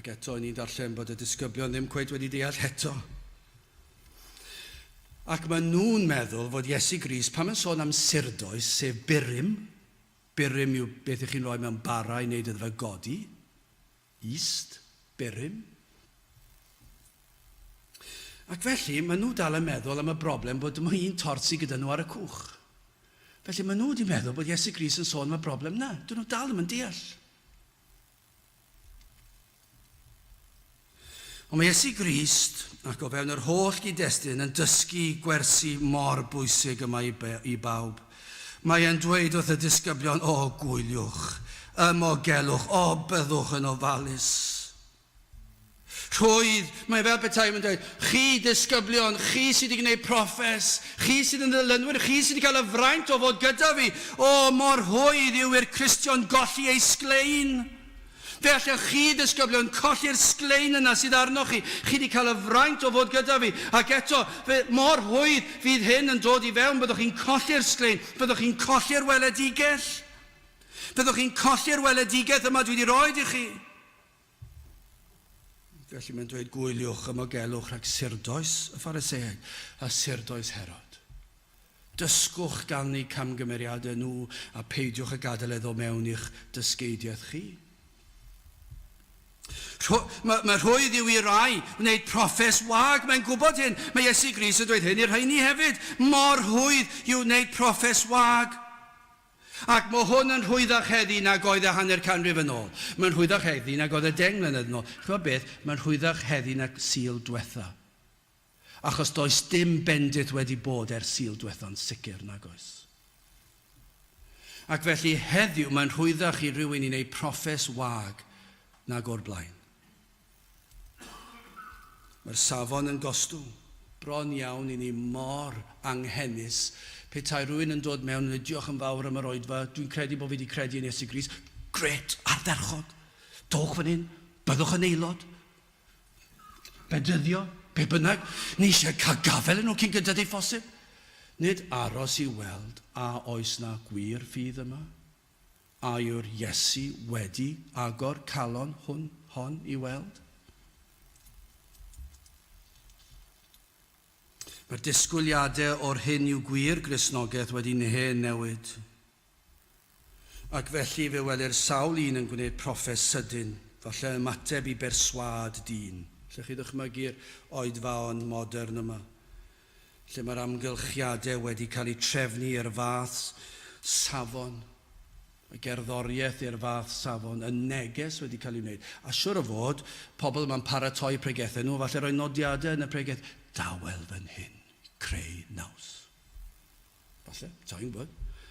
Ac eto, ni'n darllen bod y disgyblion ddim cweit wedi deall eto. Ac maen nhw'n meddwl fod Iesu Grist, pan mae'n sôn am surdoes, sef burum, burum yw beth ych chi'n rhoi mewn bara i wneud iddo fe godi, yeast, burum. Ac felly, maen nhw dal yn meddwl am y broblem bod dim un torth sydd gyda nhw ar y cwch. Felly, maen nhw wedi meddwl bod Iesu Grist yn sôn am y broblem na. Dyn nhw dal ddim yn deall. Ond mae Iesu Grist, ac o fewn yr holl gyd-destun, yn dysgu gwersi mor bwysig yma i, i bawb. Mae e'n dweud wrth y disgyblion, o, gwyliwch, ymogelwch, o, byddwch yn ofalus. Rhwydd, mae fel petai yn dweud, chi disgyblion, chi sydd wedi gwneud proffes, chi sydd yn ddilynwyr, chi sydd wedi cael y fraint o fod gyda fi, o, mor rhwydd yw i'r Cristion golli ei sglein. Fe allech chi, disgyblion, colli'r sglein yna sydd arnoch chi. Chi wedi cael y fraint o fod gyda fi. Ac eto, fe, mor rhwydd fydd hyn yn dod i fewn, byddwch chi'n colli'r sglein, byddwch chi'n colli'r weledigaeth. Byddwch chi'n colli'r weledigaeth yma dwi wedi rhoi i chi. Felly mae'n dweud gwyliwch ymogelwch rhag surdoes y Phariseaid a surdoes Herod. Dysgwch gan eu camgymeriadau nhw a peidiwch â gadael e ddod mewn i'ch dysgeidiaeth chi. Mae, mae rhwydd yw i rai wneud proffes wag, mae'n gwybod hyn. Mae Iesu Grist yn dweud hyn i'r rheini hefyd. Mor rhwydd yw wneud proffes wag. Ac mae hwn yn rhwyddach heddi nag oedd e hanner canrif yn ôl. Mae'n rhwyddach heddi nag oedd e 10 mlynedd yn ôl. Chimod beth? Mae'n rhwyddach heddi nag Sul dwetha. Achos does dim bendith wedi bod ers Sul dwetha'n sicr, nag oes? Ac felly heddiw mae'n rhwyddach i rywun i wneud proffes wag nag o'r blaen. Mae'r safon yn gostwng. Bron iawn i ni mor anghenus. Petai rhywun yn dod mewn yn dweud diolch yn fawr am yr oedfa, dwi'n credu bod fi wedi credu yn Iesu Grist. Grêt, ardderchog. Dowch fan hyn, byddwch yn aelod. Bedyddio, be bynnag. Ni eisiau cael gafael yn nhw cyn gynted ei phosib. Nid aros i weld a oes na gwir ffydd yma. A yw'r Iesu wedi agor calon hwn, hon i weld? Mae'r disgwyliadau o'r hyn yw gwir Gristnogaeth wedi hen newid. Ac felly fe welir sawl un yn gwneud proffes sydyn, falle ymateb i berswâd dyn. Lle chi ddychmygu'r oedfaon modern yma, lle mae'r amgylchiadau wedi cael eu trefnu i'r fath safon, y gerddoriaeth i'r fath safon, y neges wedi cael ei wneud. A siwr o fod, pobl yma'n paratoi pregethau nhw, falle rhoi nodiadau yn y pregeth, dawel fan hyn, creu naws. Falle, sa i'n gwybod.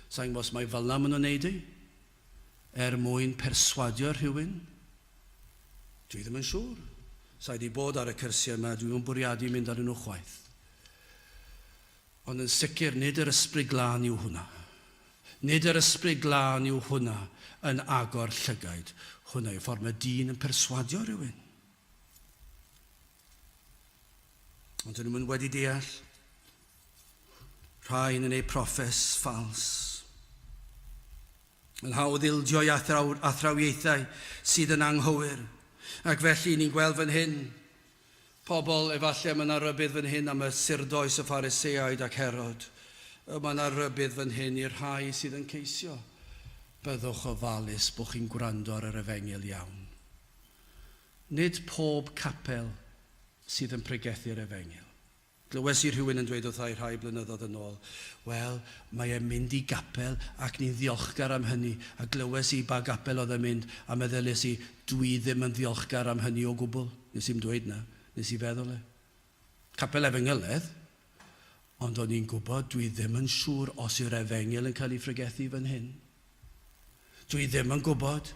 Sa i'n gwybod os mai fel 'na maen nhw'n neud hi, er mwyn perswadio rhywun. Dwi ddim yn siŵr. Sa i 'di bod ar y cyrsiau yma, dwi'm yn bwriadu mynd arnyn nhw chwaith. Ond yn sicr, nid yr Ysbryd Glân yw hwnna. Nid yr Ysbryd Glân yw hwnna yn agor llygaid. Hwnna yw ffordd mae dyn yn perswadio rhywun. Ond dyn nhw'n wedi deall. Rhain yn eu proffes ffals. Yn hawdd ildio i athraw, athrawiaethau sydd yn anghywir. Ac felly ni'n gweld fan hyn, pobl, efallai mae yna rybudd fan hyn am y surdoes y Phariseaid ac Herod. Mae yna rybudd fan hyn i'r rhai sydd yn ceisio. Byddwch ofalus bod chi'n gwrando ar yr efengyl iawn. Nid pob capel sydd yn pregethu'r efengyl. Glywes i rhywun yn dweud wrtha i rhai blynyddoedd yn ôl, Wel, mae e'n mynd i gapel ac ni'n ddiolchgar am hynny, a glywes i ba gapel oedd e'n mynd, a meddylies i, dwi ddim yn ddiolchgar am hynny o gwbl. Nes i'm dweud 'na, nes i feddwl e. Capel efengyledd? Ond o'n i'n gwybod, dwi ddim yn siŵr os yw'r efengyl yn cael ei phregethu fan hyn. Dwi ddim yn gwybod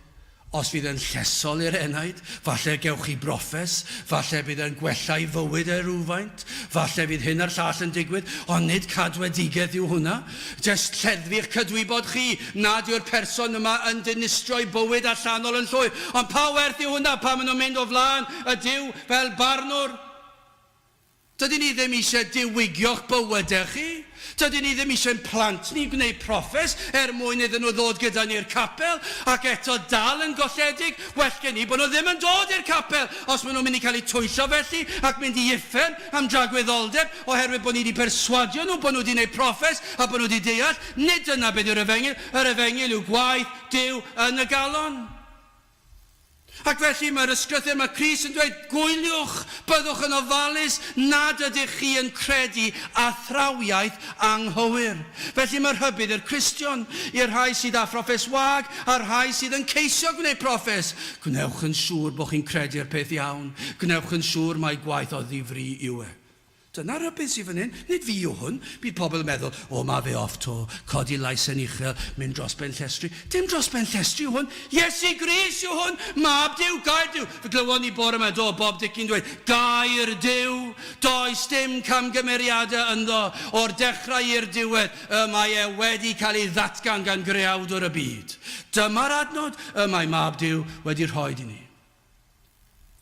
os fydd e'n llesol i'r enaid, falle gewch chi broffes, falle bydd e'n gwella i fywyd e rywfaint, falle fydd hyn a'r llall yn digwydd, ond nid cadwedigaeth yw hwnna. Jest lleddfu'ch cydwybod chi nad yw'r person yma yn dinistrio'i bywyd allanol yn llwyr. Ond pa werth yw hwnna pan maen nhw'n mynd o flaen y Duw fel barnwr? Dydyn ni ddim eisiau diwygio'ch bywydau chi. Dydyn ni ddim eisiau'n plant ni gwneud proffes er mwyn iddyn nhw ddod gyda ni i'r capel, ac eto dal yn golledig. Well gen i bod nhw ddim yn dod i'r capel os maen nhw'n mynd i cael eu twyllo felly ac mynd i uffern am dragwyddoldeb oherwydd bod ni wedi perswadio nhw bod nhw wedi gwneud proffes a bod nhw wedi deall. Nid dyna beth yw'r efengyl. Yr efengyl yw gwaith Duw yn y galon. Ac felly mae'r ysgrythur, mae Crist yn dweud, gwyliwch, byddwch yn ofalus nad ydych chi yn credu athrawiaeth anghywir. Felly mae rhybudd i'r Cristion, i'r rhai sydd â phroffes wag a'r rhai sydd yn ceisio gwneud proffes, gwnewch yn siŵr bod chi'n credu'r peth iawn, gwnewch yn siŵr mai gwaith o ddifri yw e. Dyna rhybudd sydd fan hyn, nid fi yw hwn. Bydd pobl yn meddwl, o ma fe off to, codi lais yn uchel, mynd dros ben llestri. Dim dros ben llestri yw hwn, Iesu Grist yw hwn, Mab Duw, Gair Duw. Fe glywon ni bore yma, do, Bob Dicki'n dweud, Gair Duw, does dim camgymeriadau ynddo, o'r dechrau i'r diwedd, y mae e wedi cael ei ddatgan gan Greawdwr y byd. Dyma'r adnod y mae Mab Duw wedi rhoid i ni.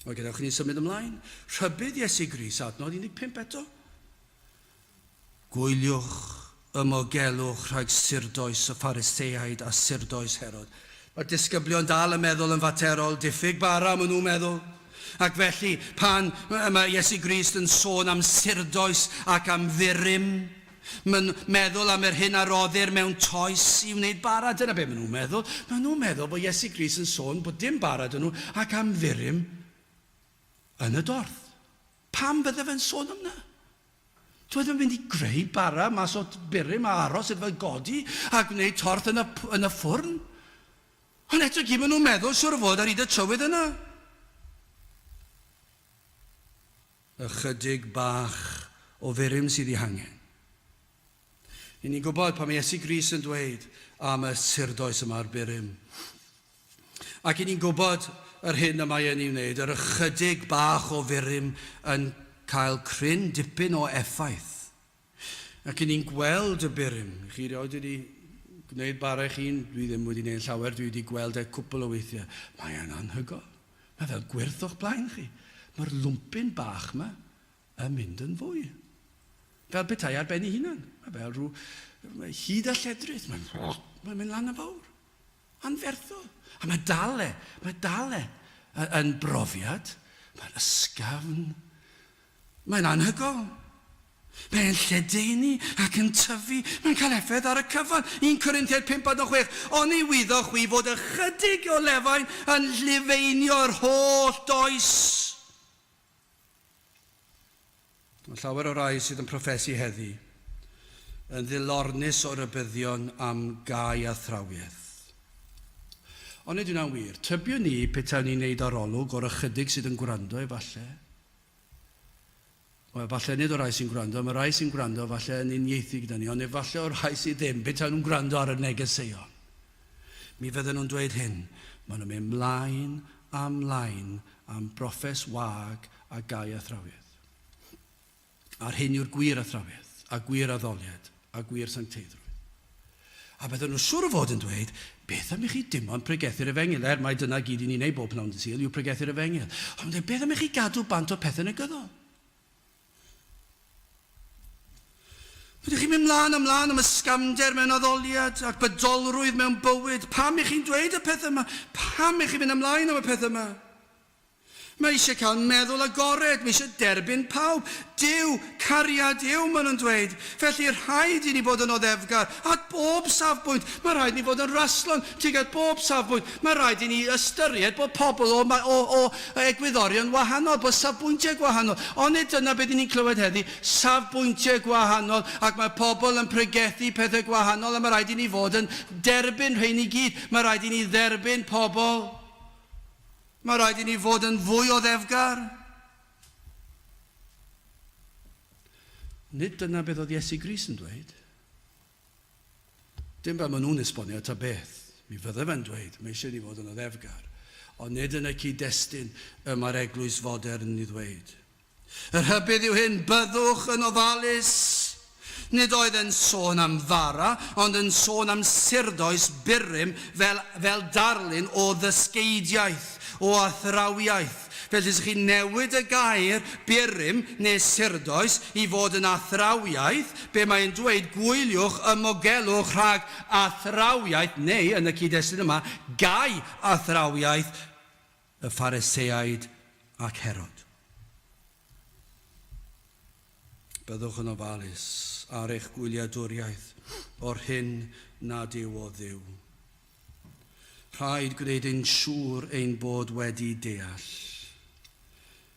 Wel, gadewch i ni symud ymlaen. Rhybudd Iesu Grist, adnod 15 eto. Gwyliwch, ymogelwch rhag surdoes y Phariseaid a surdoes Herod. Mae'r disgyblion dal yn meddwl yn faterol, diffyg bara, maen nhw'n meddwl. Ac felly, pan mae Iesu Grist yn sôn am surdoes ac am furum, Mae'n meddwl am yr hyn a roddir mewn toes i wneud bara. Dyna be maen nhw'n meddwl. Maen nhw'n meddwl bod Iesu Grist yn sôn bod dim bara 'da nhw ac am furum yn y dorth. Pam bydde fe'n sôn am 'na? Dyw e ddim yn mynd i greu bara mas o burum a aros iddo fe godi a gwneud torth yn y, yn y ffwrn. Ond eto gyd maen nhw'n meddwl siwr o fod ar hyd y trywydd yna. Ychydig bach o furum sydd ei hangen. Ry'n ni'n gwybod pan mae Iesu Grist yn dweud am y surdoes yma a'r burum. Ac ry'n ni'n gwybod yr hyn y mae e'n ei wneud, yr ychydig bach o furum yn cael cryn dipyn o effaith. Ac 'y ni'n gweld y burum. Chi rioed wedi gwneud bara eich hun? Dwi ddim wedi gwneud llawer, dwi wedi gweld e cwpl o weithiau. Mae e'n anhygoel. Mae fel gwyrth o'ch blaen chi. Mae'r lwmpyn bach yma yn mynd yn fwy. Fel petai ar ben ei hunan. Mae fel rhyw hyd a lledrith. Mae'n mae mynd lan yn fawr. Anferthol. A mae dal e, mae dal e yn brofiad. Mae'n ysgafn. Mae'n anhygoel. Mae'n lledaenu ac yn tyfu. Mae'n cael effaith ar y cyfan. 1 Corinthiaid 5 adnod 6. Oni wyddoch chwi fod ychydig o lefain yn llefeinio'r holl does? Mae llawer o rai sydd yn proffesu heddi yn ddilornus o rybuddion am gau athrawiaeth. Ond nid yw'n wir. Tybiwn ni petawn ni'n neud arolwg o'r ychydig sydd yn gwrando efallai. Wel, falle nid o'r rhai sy'n gwrando, mae rhai sy'n gwrando falle yn uniaethu gyda ni, ond efallai o'r rhai sydd ddim, petai nhw'n gwrando ar y negeseuon. Mi fydden nhw'n dweud hyn, maen nhw'n mynd mlaen a mlaen am broffes wag a gau athrawiaeth. A'r hyn yw'r gwir athrawiaeth, a gwir addoliad, a gwir sancteiddrwydd. A bydden nhw siŵr o fod yn dweud, beth am i chi dim ond pregethu'r efengyl, er mai dyna gyd i ni'n ei bob pnawn dydd Sul yw pregethu'r efengyl. Ond beth am i chi gadw bant o'r pethau negyddol? Ydych chi'n mynd mlaen a mlaen am ysgafnder mewn addoliad ac bydolrwydd mewn bywyd? Pam i chi'n dweud y pethau yma? Pam i chi'n mynd ymlaen am y pethau yma? Mae eisiau cael meddwl agored, mae eisiau derbyn pawb. Duw, cariad yw, maen nhw'n dweud. Felly rhaid i ni fod yn oddefgar at bob safbwynt. Mae rhaid i ni fod yn raslon tuag at bob safbwynt. Mae rhaid i ni ystyried bod pobl o, o, o egwyddorion wahanol, bod safbwyntiau gwahanol. Ond nid dyna beth ni'n clywed heddi, safbwyntiau gwahanol, ac mae pobl yn pregethu pethau gwahanol, a mae rhaid i ni fod yn derbyn rhein i gyd. Mae rhaid i ni dderbyn pobl. Mae rhaid i ni fod yn fwy oddefgar. Nid dyna beth oedd Iesu Grist yn dweud. Dim fel maen nhw'n esbonio ta beth. Mi fydde fe'n dweud, mae eisiau ni fod yn oddefgar. Ond nid yn y cyd-destun y mae'r eglwys fodern yn ei ddweud. Y rhybudd yw hyn, byddwch yn ofalus. Nid oedd e'n sôn am fara, ond yn sôn am surdoes burum fel, fel darlun o ddysgeidiaeth, o athrawiaeth. Felly os chi'n newid y gair burum neu surdoes i fod yn athrawiaeth, be mae'n dweud, gwyliwch, ymogelwch rhag athrawiaeth, neu yn y cyd-destun yma, gau athrawiaeth y Phariseaid ac Herod. Byddwch yn ofalus ar eich gwyliadwriaeth o'r hyn nad yw o Dduw. Rhaid gwneud yn siŵr ein bod wedi deall,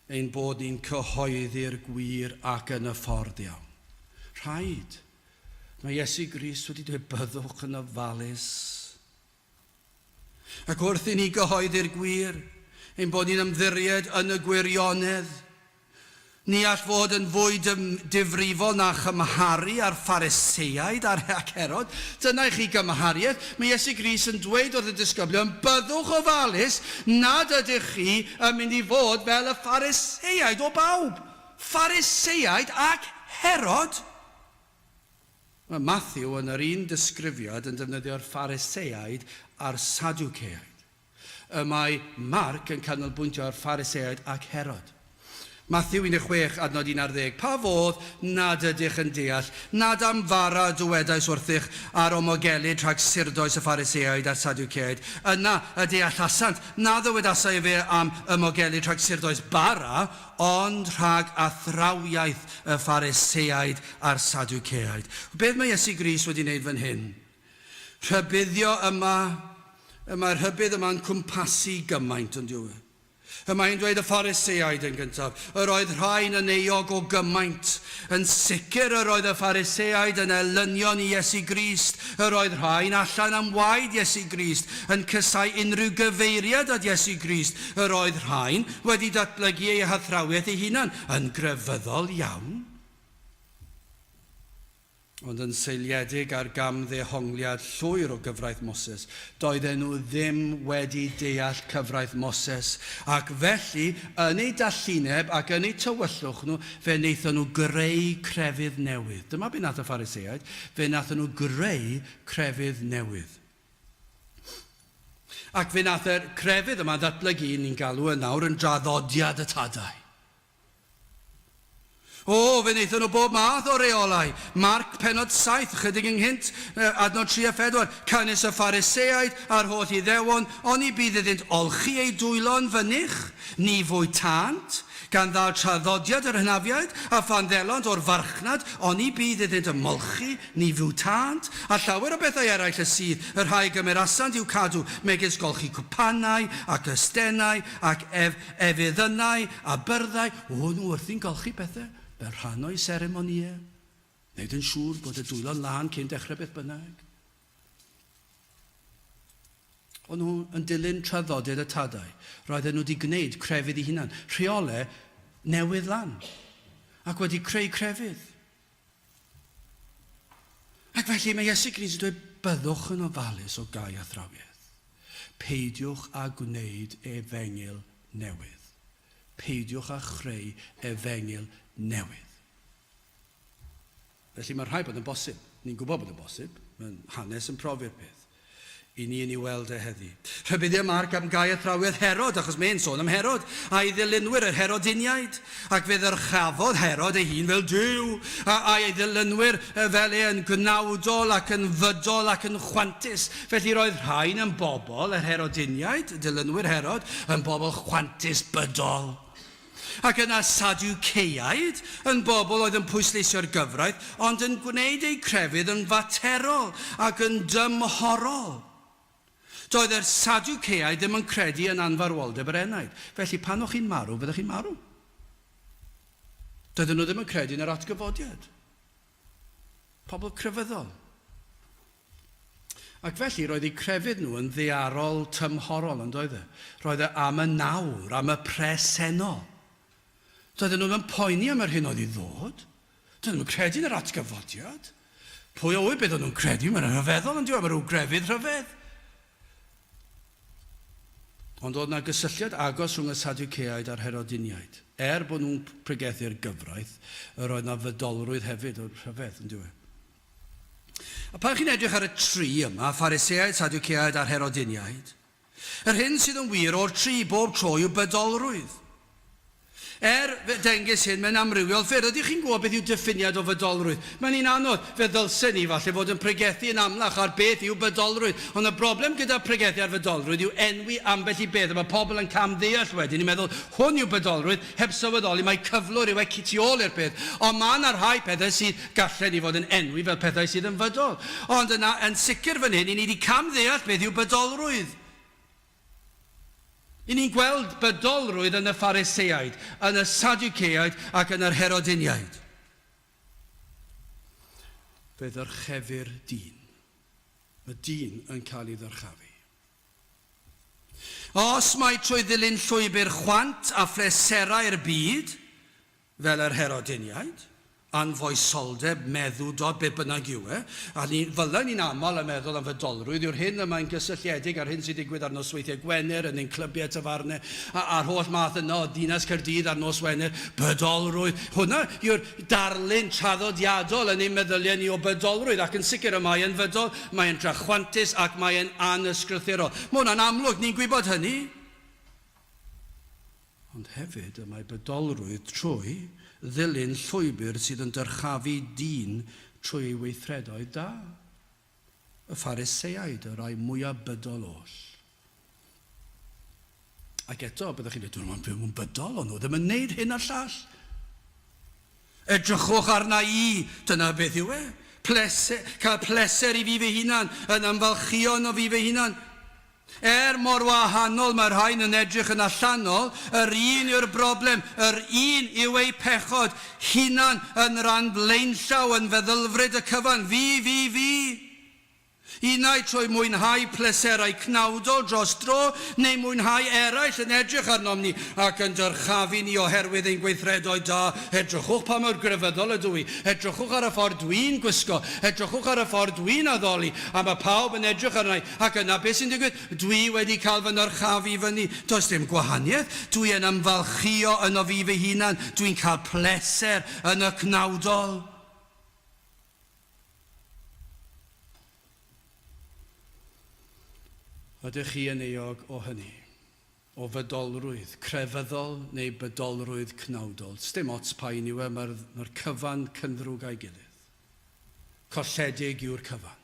ein bod ni'n cyhoeddi'r gwir ac yn y ffordd iawn. Rhaid. Mae Iesu Grist wedi dweud byddwch yn ofalus. Ac wrth i ni gyhoeddi'r gwir, ein bod ni'n ymddiried yn y gwirionedd, ni all fod yn fwy difrifol na chymharu â'r Phariseaid a'r ac Herod. Dyna i chi gymhariaeth. Mae Iesu Grist yn dweud wrth y disgyblion, byddwch ofalus nad ydych chi yn mynd i fod fel y Phariseaid o bawb. Phariseaid ac Herod? Mae Mathew yn yr un disgrifiad yn defnyddio'r Phariseaid a'r Sadwceaid. Y mae Marc yn canolbwyntio ar Phariseaid ac Herod. Mathew 16, adnod 11, Pa fodd nad ydych yn deall, nad am fara y dywedais wrthych ar omogelyd rhag surdoes y Phariseaid a'r Sadwceaid? Yna y deallasant na ddywedasai efe am ymogelyd rhag surdoes bara, ond rhag athrawiaeth y Phariseaid a'r Sadwceaid. Beth mae Iesu Grist wedi wneud fan hyn? Rhybuddio yma, y mae'r rhybudd yma'n cwmpasu gymaint, ond yw e? Y mae'n dweud y Phariseaid yn gyntaf, yr oedd rhain yn euog o gymaint. Yn sicr yr oedd y Phariseaid yn elynion i Iesu Grist, yr oedd rhain allan am waed Iesu Grist, yn cysau unrhyw gyfeiriad at Iesu Grist, yr oedd rhain wedi datblygu eu hathrawiaeth eu hunan, yn grefyddol iawn. Ond yn seiliedig ar gamddehongliad llwyr o gyfraith Moses. Doedden nhw ddim wedi deall cyfraith Moses, ac felly, yn eu dallineb ac yn eu tywyllwch nhw, fe wnaethon nhw greu crefydd newydd. Dyma be wnaeth y Phariseaid, fe wnaethon nhw greu crefydd newydd. Ac fe wnaeth y crefydd yma ddatblygu, ni'n galw yn nawr, yn draddodiad y tadau. O, fe wnaethon nhw bob math o reolau. Marc pennod 7, chydig ynghynt, adnod 3 a 4, Canys y Phariseaid a'r holl Iddewon, oni bydd iddynt olchi eu dwylo'n fynych, ni fwytânt, gan ddal traddodiad yr hynafiaid, a phan ddelont o'r farchnad, oni bydd iddynt ymolchi, Ni fwytânt, a llawer o bethau eraill y sydd, y rhai a gymerasant i'w cadw, megis golchi cwpanau, ac ystennau, ac ef, efyddynau, a byrddau. O, nhw wrthi'n golchi pethau, fel rhan o'u seremonïau. Wneud yn siŵr bod y dwylo'n lân cyn dechrau beth bynnag. O'n nhw yn dilyn traddodiad y tadau. Roedden nhw wedi gwneud crefydd eu hunan, rheolau newydd lan. Ac wedi creu crefydd. Ac felly mae Iesu Grist yn dweud, byddwch yn ofalus o gau athrawiaeth. Peidiwch â gwneud efengyl newydd. Peidiwch â chreu efengyl newydd. Felly mae'n rhaid bod yn bosib. Ni'n gwybod bod yn bosib. Mae'n hanes yn profi'r peth. I ni yn ei weld e heddi. Rhybuddia Marc am gau athrawiaeth Herod, achos mae'n sôn am Herod, a'i ddilynwyr, yr Herodiniaid. Ac fe ddyrchafodd Herod ei hun fel Duw, a, a'i ddilynwyr fel e yn gnawdol ac yn fydol ac yn chwantus. Felly roedd rhain yn bobl, yr Herodiniaid, dilynwyr Herod, yn bobl chwantus bydol. Ac yna Sadwceaid, yn bobl oedd yn pwysleisio'r gyfraith, ond yn gwneud eu crefydd yn faterol ac yn dymhorol. Doedd yr Sadwceaid ddim yn credu yn anfarwoldeb yr enaid. Felly pan o'ch chi'n marw, fyddech chi'n marw. Doedden nhw ddim yn credu yn yr atgyfodiad. Pobl crefyddol. Ac felly roedd eu crefydd nhw yn ddaearol tymhorol, yn doedd e? Roedd e am y nawr, am y presennol. Doedden nhw ddim yn poeni am yr hyn oedd i ddod. Doedden nhw'n credu yn yr atgyfodiad. Pwy a ŵyr beth o'n nhw'n credu? Mae'n rhyfeddol yn dyw e, mae rhyw grefydd rhyfedd. Ond oedd 'na gysylltiad agos rhwng y Sadwceaid a'r Herodiniaid. Er bod nhw'n pregethu'r gyfraith, yr oedd 'na fydolrwydd hefyd, oedd rhyfedd, yn dyw e. A pan chi'n edrych ar y tri yma, Phariseaid, Sadwceaid a'r Herodiniaid, yr hyn sydd yn wir o'r tri bob tro yw bydolrwydd. Er, fe dengys hyn mewn amrywiol ffyrdd. Ydych chi'n gwybod beth yw diffiniad o fydolrwydd? Mae'n un anodd. Fe ddylsen ni falle fod yn pregethu yn amlach ar beth yw bydolrwydd. Ond y broblem gyda pregethu ar fydolrwydd yw enwi ambell i beth a mae pobl yn camddeall wedyn yn meddwl hwn yw bydolrwydd heb sylweddoli mai cyflwr yw e tu ôl i'r peth. Ond mae yna rhai pethau sydd gallen ni fod yn enwi fel pethau sydd yn fydol. Ond yna yn sicr fan hyn i ni wedi camddeall beth yw bydolrwydd. Y'n ni'n gweld bydolrwydd yn y Phariseaid, yn y Sadwceaid ac yn yr Herodiniaid. Fe ddyrchefir dyn. Mae dyn yn cael ei ddyrchafu. Os mai trwy ddilyn llwybr chwant a phleserau'r byd, fel yr Herodiniaid, anfoesoldeb, meddwdod, be bynnag yw e, a ni, fydden ni'n aml yn meddwl am fydolrwydd yw'r hyn y mae'n gysylltiedig â'r hyn sy'n digwydd ar nosweithiau Gwener yn ein clybiau tafarnau a, a'r holl math yna o Ddinas Caerdydd ar nos Wener, bydolrwydd. Hwnna yw'r darlun traddodiadol yn ein meddyliau ni o bydolrwydd, ac yn sicr y mae e'n fydol, mae e'n drachwantus ac mae e'n anysgrythurol. Mae hwnna'n amlwg, ni'n gwybod hynny. Ond hefyd y mae bydolrwydd trwy ddilyn llwybr sydd yn dyrchafu dyn trwy ei weithredoedd da. Y Phariseaid, y rhai mwyaf bydol oll. Ac eto, byddwch chi'n dweud, Dwi'n byw yn bydol, ond nhw ddim yn neud hyn a'r llall. Edrychwch arna i, dyna beth yw e. Plese, cael pleser i fi fy hunan, yn ymfalchïo yno fi fy hunan. Er mor wahanol mae'r rhain yn edrych yn allanol, yr un yw'r broblem, yr un yw eu pechod, hunan yn ran blaenllaw yn feddylfryd y cyfan, fi, fi, fi. Unai trwy mwynhau pleserau cnawdol dros dro, neu mwynhau eraill yn edrych arnom ni ac yn dyrchafu ni oherwydd ein gweithredoedd da, edrychwch pa mor grefyddol ydw i, edrychwch ar y ffordd dwi'n gwisgo, edrychwch ar y ffordd dwi'n addoli, a mae pawb yn edrych arna i, Ac yna beth sy'n digwydd? Dwi wedi cael fy nyrchafu i fyny. Does dim gwahaniaeth. Dwi yn ymfalchïo yno fi fy hunan. Dwi'n cael pleser yn y cnawdol. Ydych chi yn euog o hynny? O fydolrwydd crefyddol neu bydolrwydd cnawdol? Sdim ots pa un yw e, mae'r mae cyfan cynddrwg â'i gilydd. Colledig yw'r cyfan.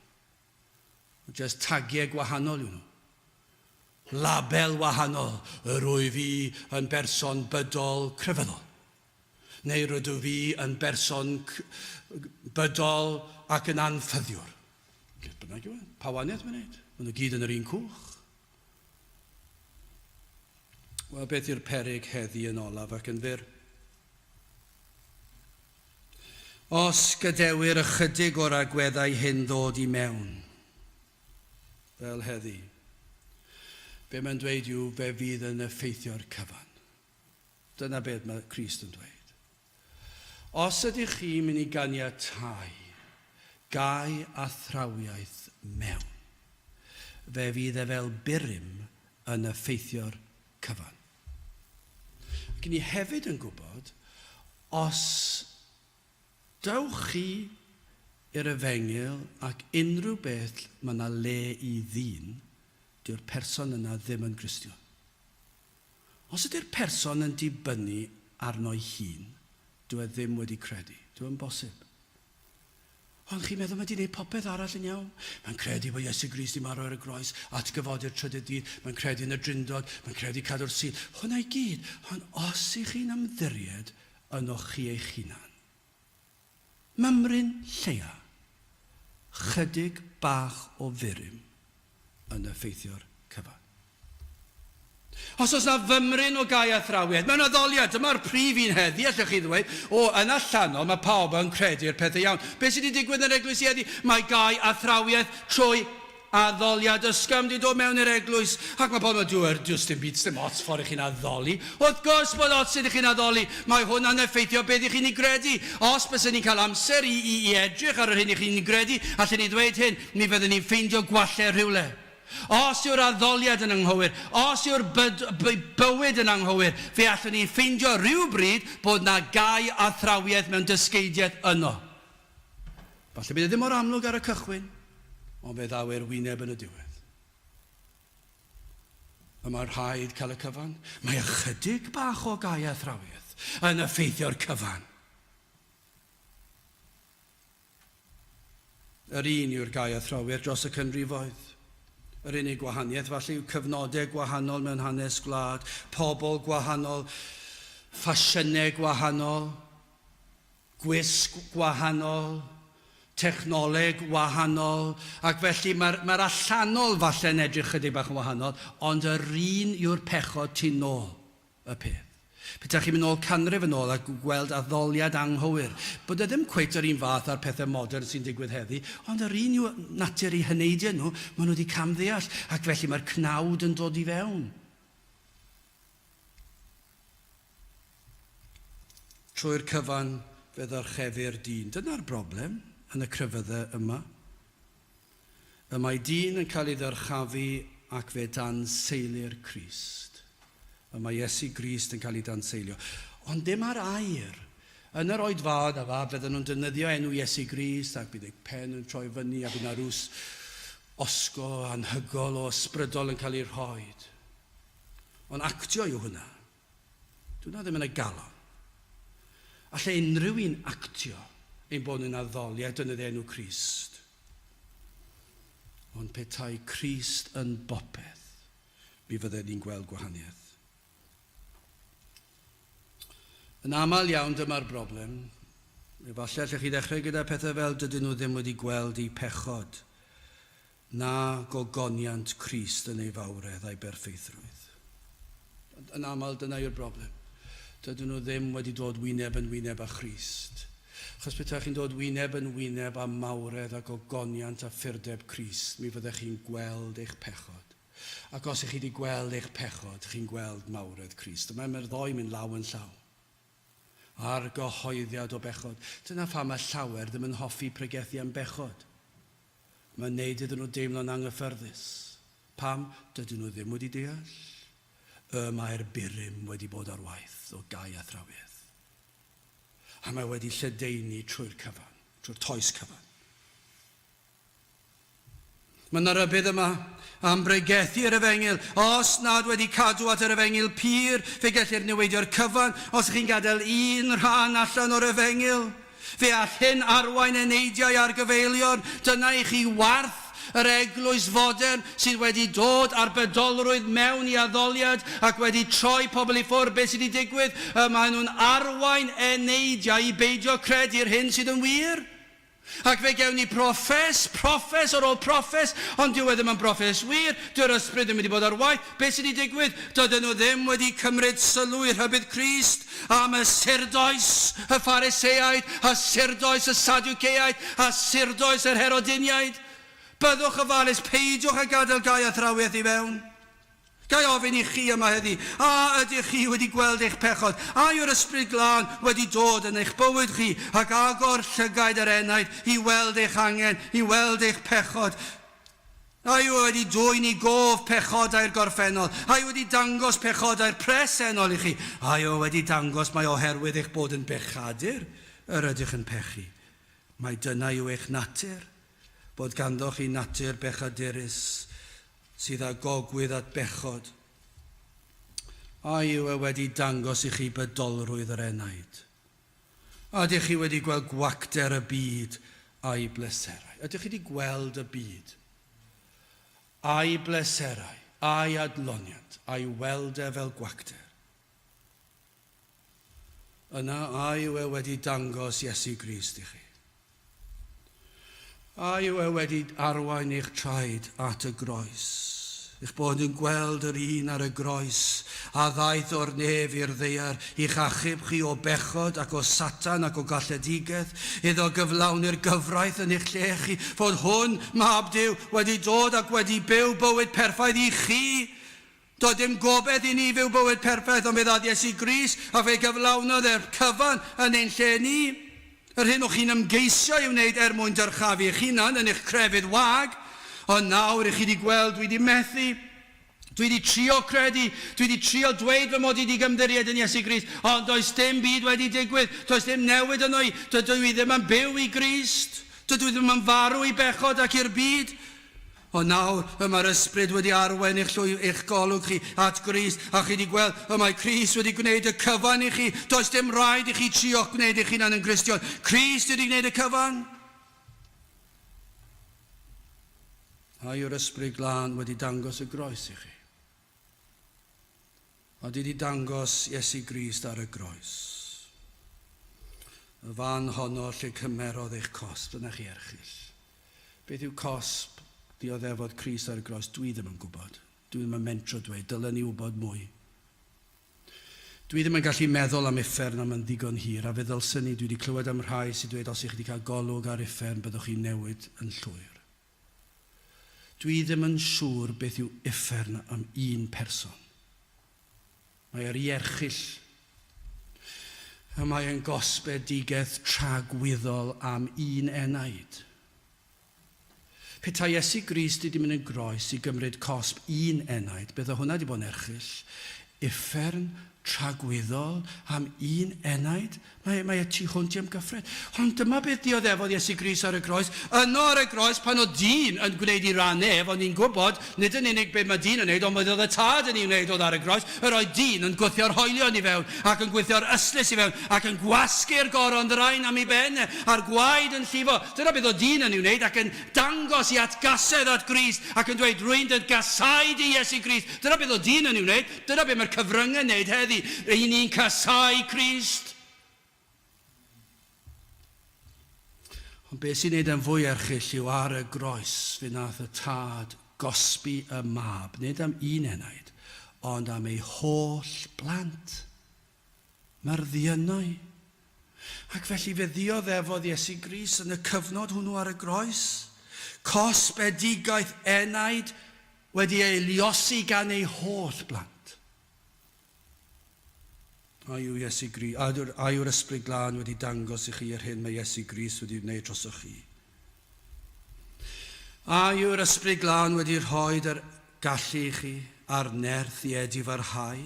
Jyst tagiau gwahanol yw nhw. Label wahanol, yr wyf i yn berson bydol crefyddol. Neu rydw fi yn berson bydol ac yn anffyddiwr. Beth bynnag yw e, pa wahaniaeth mae'n neud? Maen nhw gyd yn yr un cwch. Wel, beth yw'r peryg heddi yn olaf ac yn fyr? Os gadewir ychydig o'r agweddau hyn ddod i mewn, fel heddi, be mae'n dweud yw fe fydd yn effeithio'r cyfan. Dyna beth mae Crist yn dweud. Os ydych chi'n mynd i ganiatáu gau athrawiaeth mewn, fe fydd e fel burum yn effeithio'r cyfan. Ac ni hefyd yn gwybod, os dewch chi i'r efengyl ac unrhyw beth mae yna le i ddyn, dyw'r person yna ddim yn Gristion. Os ydy'r person yn dibynnu arno'i hun, dyw e ddim wedi credu. Dyw e'n bosib. Ond chi'n meddwl mae 'di wneud popeth arall yn iawn? Mae'n credu bod Iesu Grist 'di marw ar y groes, atgyfodi'r trydydd dydd, mae'n credu yn y Drindod, mae'n credu cadw'r Sul. Hwnna i gyd. Ond os y'ch chi'n ymddiried ynoch chi eich hunan, mymryn lleia, chydig bach o furum yn effeithio'r cyfan. Os oes 'na fymryn o gau athrawiaeth mewn addoliad, dyma'r prif un heddi, allwch chi ddweud, o, yn allanol, mae pawb yn credu'r pethau iawn. Beth sydd wedi digwydd yn yr eglwys i heddi? Mae gau athrawiaeth trwy addoliad ysgafn wedi dod mewn i'r eglwys, ac mae pobl yn meddwl, Duw, does dim byd, dim ots ffordd i chi'n addoli. Wrth gwrs bod ots sut i chi'n addoli, mae hwnna'n effeithio beth i chi'n ei gredu. Os bysen ni'n cael amser i, i, i edrych ar yr hyn i chi'n ei gredu, allen ni ddweud hyn, mi fydden ni'n ffeindio gwallau rhywle. Os yw'r addoliad yn anghywir, os yw'r byd, bywyd yn anghywir, fe allwn ni ffeindio rhywbryd bod 'na gau athrawiaeth mewn dysgeidiaeth yno. Falle bydd e ddim mor amlwg ar y cychwyn, ond fe ddaw i'r wyneb yn y diwedd. Y mae rhaid cael y cyfan. Mae ychydig bach o gau athrawiaeth yn effeithio'r cyfan. Yr un yw'r gau athrawiaeth dros y canrifoedd. Yr unig gwahaniaeth falle yw cyfnodau gwahanol mewn hanes gwlad, pobl gwahanol, ffasiynau gwahanol, gwisg gwahanol, technoleg wahanol, ac felly mae'r mae allanol falle'n edrych chydig bach yn wahanol, ond yr un yw'r pechod tu nôl y peth. Petaech chi'n mynd nôl canrif yn ôl a gweld addoliad anghywir, bod e ddim cweit yr un fath â'r pethau modern sy'n digwydd heddi, ond yr un yw natur eu heneidiau nhw, maen nhw wedi camddeall, ac felly mae'r cnawd yn dod i fewn. Trwy'r cyfan fe ddyrchefir dyn. Dyna'r broblem yn y crefyddau yma. Y mae dyn yn cael ei ddyrchafu ac fe danseilir Crist. Y mae Iesu Grist yn cael ei danseilio. Ond dim ar air. Yn yr oedfaon yma, fydden nhw'n defnyddio enw Iesu Grist ac bydd eu pen yn troi fyny a bydd 'na rws osgo anhygol o ysbrydol yn cael ei rhoid. Ond actio yw hwnna. Dyw hwnna ddim yn y galon. Alle unrhyw un actio ein bod ni'n addoli a defnyddio enw Crist. Ond petai Crist yn bopeth, mi fydden ni'n gweld gwahaniaeth. Yn aml iawn dyma'r broblem. Efallai allech chi ddechrau gyda pethau fel dydyn nhw ddim wedi gweld eu pechod na gogoniant Crist yn ei fawredd a'i berffeithrwydd. Yn aml dyna yw'r broblem. Dydyn nhw ddim wedi dod wyneb yn wyneb â Christ. Achos petaech chi'n dod wyneb yn wyneb â mawredd a gogoniant a phurdeb Crist, mi fyddech chi'n gweld eich pechod. Ac os ych chi wedi gweld eich pechod, chi'n gweld mawredd Crist. Mae'r ddou mynd law yn llaw. Argyhoeddiad o bechod. Dyna pham mae llawer ddim yn hoffi pregethu am bechod. Mae'n neud iddyn nhw deimlo'n anghyffyrddus. Pam? Dydyn nhw ddim wedi deall. Y mae'r burum wedi bod ar waith o gau athrawiaeth. A mae wedi lledaenu trwy'r cyfan, trwy'r toes cyfan. Mae yna rybudd yma am bregethu yr efengyl. Os nad wedi cadw at yr efengyl pur, fe gellir niweidio'r cyfan os ych chi'n gadael un rhan allan o'r efengyl. Fe all hyn arwain eneidiau ar gyfeiliorn. Dyna i chi warth yr eglwys fodern sydd wedi dod â'r bydolrwydd mewn i addoliad ac wedi troi pobl i ffwrdd. Beth sydd wedi digwydd? Y maen nhw'n arwain eneidiau i beidio credu'r hyn sydd yn wir. Ac fe gewn ni proffes, proffes ar ôl proffes, ond dyw e ddim yn broffes wir, dyw'r ysbryd ddim wedi bod ar waith. Beth sydd wedi digwydd? Dydyn nhw ddim wedi cymryd sylw i rhybudd Crist am y surdoes y Phariseaid, a surdoes y Sadwceaid, a surdoes yr Herodiniaid. Byddwch ofalus, peidiwch â gadael gau athrawiaeth i fewn. Ga i ofyn i chi yma heddi, a ydych chi wedi gweld eich pechod? A yw'r Ysbryd Glân wedi dod yn eich bywyd chi ac agor llygaid yr enaid i weld eich angen, i weld eich pechod? A yw e wedi dwyn i gof pechodau'r gorffennol? A yw wedi dangos pechodau'r presennol i chi? A yw e wedi dangos mai oherwydd eich bod yn bechadur yr ydych yn pechu? Mai dyna yw eich natur, bod ganddoch chi natur bechadurus sydd â gogwydd at bechod? A yw e wedi dangos i chi bydolrwydd yr enaid? A ydych chi wedi gweld gwacter y byd a'i bleserau? Ydych chi wedi gweld y byd a'i bleserau, a'i adloniant, a'i weld e fel gwacter? Yna, a yw e wedi dangos Iesu Grist i chi? A yw e wedi arwain eich traed at y groes? Eich bod yn gweld yr un ar y groes a ddaeth o'r nef i'r ddaear i'ch achub chi o bechod ac o Satan ac o galledigaeth, iddo gyflawni'r gyfraith yn eich lle chi, fod hwn, Mab Duw, wedi dod ac wedi byw bywyd perffaith i chi. Doedd dim gobaith i ni fyw bywyd perffaith, ond fe ddaeth Iesu Grist a fe gyflawnodd e'r cyfan yn ein lle ni. Yr hyn o'ch chi'n ymgeisio i'w wneud er mwyn dyrchafu eich hunan yn eich crefydd wag, ond nawr i chi 'di gweld dwi 'di methu. Dwi 'di trio credu, dwi 'di trio dweud fy mod i 'di ymddiried yn Iesu Grist, ond does dim byd wedi digwydd, does dim newid yno i, dydw i ddim yn byw i Grist, dydw i ddim yn farw i bechod ac i'r byd. Ond nawr y mae'r Ysbryd wedi arwain eich llwy, eich golwg chi at Grist, a chi wedi gweld y mae Crist wedi gwneud y cyfan i chi. Does dim rhaid i chi trio gwneud eich hunan yn Gristion. Crist wedi gwneud y cyfan. A yw'r Ysbryd Glân wedi dangos y groes i chi? Ond wedi dangos Iesu Grist ar y groes. Y fan honno lle cymerodd eich cosb, dyna chi erchyll. Beth yw cosb dioddefodd Crist ar y groes? Dwi ddim yn gwybod. Dwi ddim yn mentro dweud. Dylen ni wybod mwy. Dwi ddim yn gallu meddwl am uffern am yn ddigon hir, a fe ddylsen ni. Dwi wedi clywed am rhai sy'n dweud os ych chi wedi cael golwg ar uffern byddwch chi'n newid yn llwyr. Dwi ddim yn siŵr beth yw uffern am un person. Mae yr ierchyll. Y mae yn gosbedigaeth tragwyddol am un enaid. Petai Iesu Grist wedi mynd yn groes i gymryd cosb un enaid, bydde hwnna wedi bod yn erchyll. Uffern tragwyddol am un enaid? Mae, mae y tu hwnt i amgyffred. Ond dyma beth dioddefodd Iesu Grist ar y groes. Yno ar y groes, pan oedd dyn yn gwneud i ran ef, o'n i'n gwybod, nid yn unig beth mae dyn yn wneud, ond beth oedd y tad yn ei wneud oedd ar y groes, yr oedd dyn yn gwthio'r hoelion i fewn, ac yn gwthio'r ystlys i fewn, ac yn gwasgu'r goron ddrain am ei ben e, a'r gwaed yn llifo. Dyna beth oedd dyn yn ei wneud, ac yn dangos i atgasedd at Grist, ac yn dweud, Rwy'n dy gasáu di, Iesu Grist. Dyna beth oedd dyn yn ei wneud. Dyna be mae'r cyfryngau'n wneud heddi. Ry'n ni'n casáu Crist. Ond beth sy'n neud e'n fwy erchyll yw ar y groes fe nath y tad gosbi y mab, nid am un enaid, ond am ei holl blant. Mae'r ddiynau. Ac felly fe ddioddefodd Iesu Grist yn y cyfnod hwnnw ar y groes. Cosbedigaeth enaid wedi ei luosi gan ei holl blant. A yw Iesu Grist, a yw'r, a yw'r Ysbryd Glân wedi dangos i chi yr hyn mae Iesu Grist wedi wneud drosoch chi? A yw'r Ysbryd Glân wedi rhoi yr gallu i chi a'r nerth i edifarhau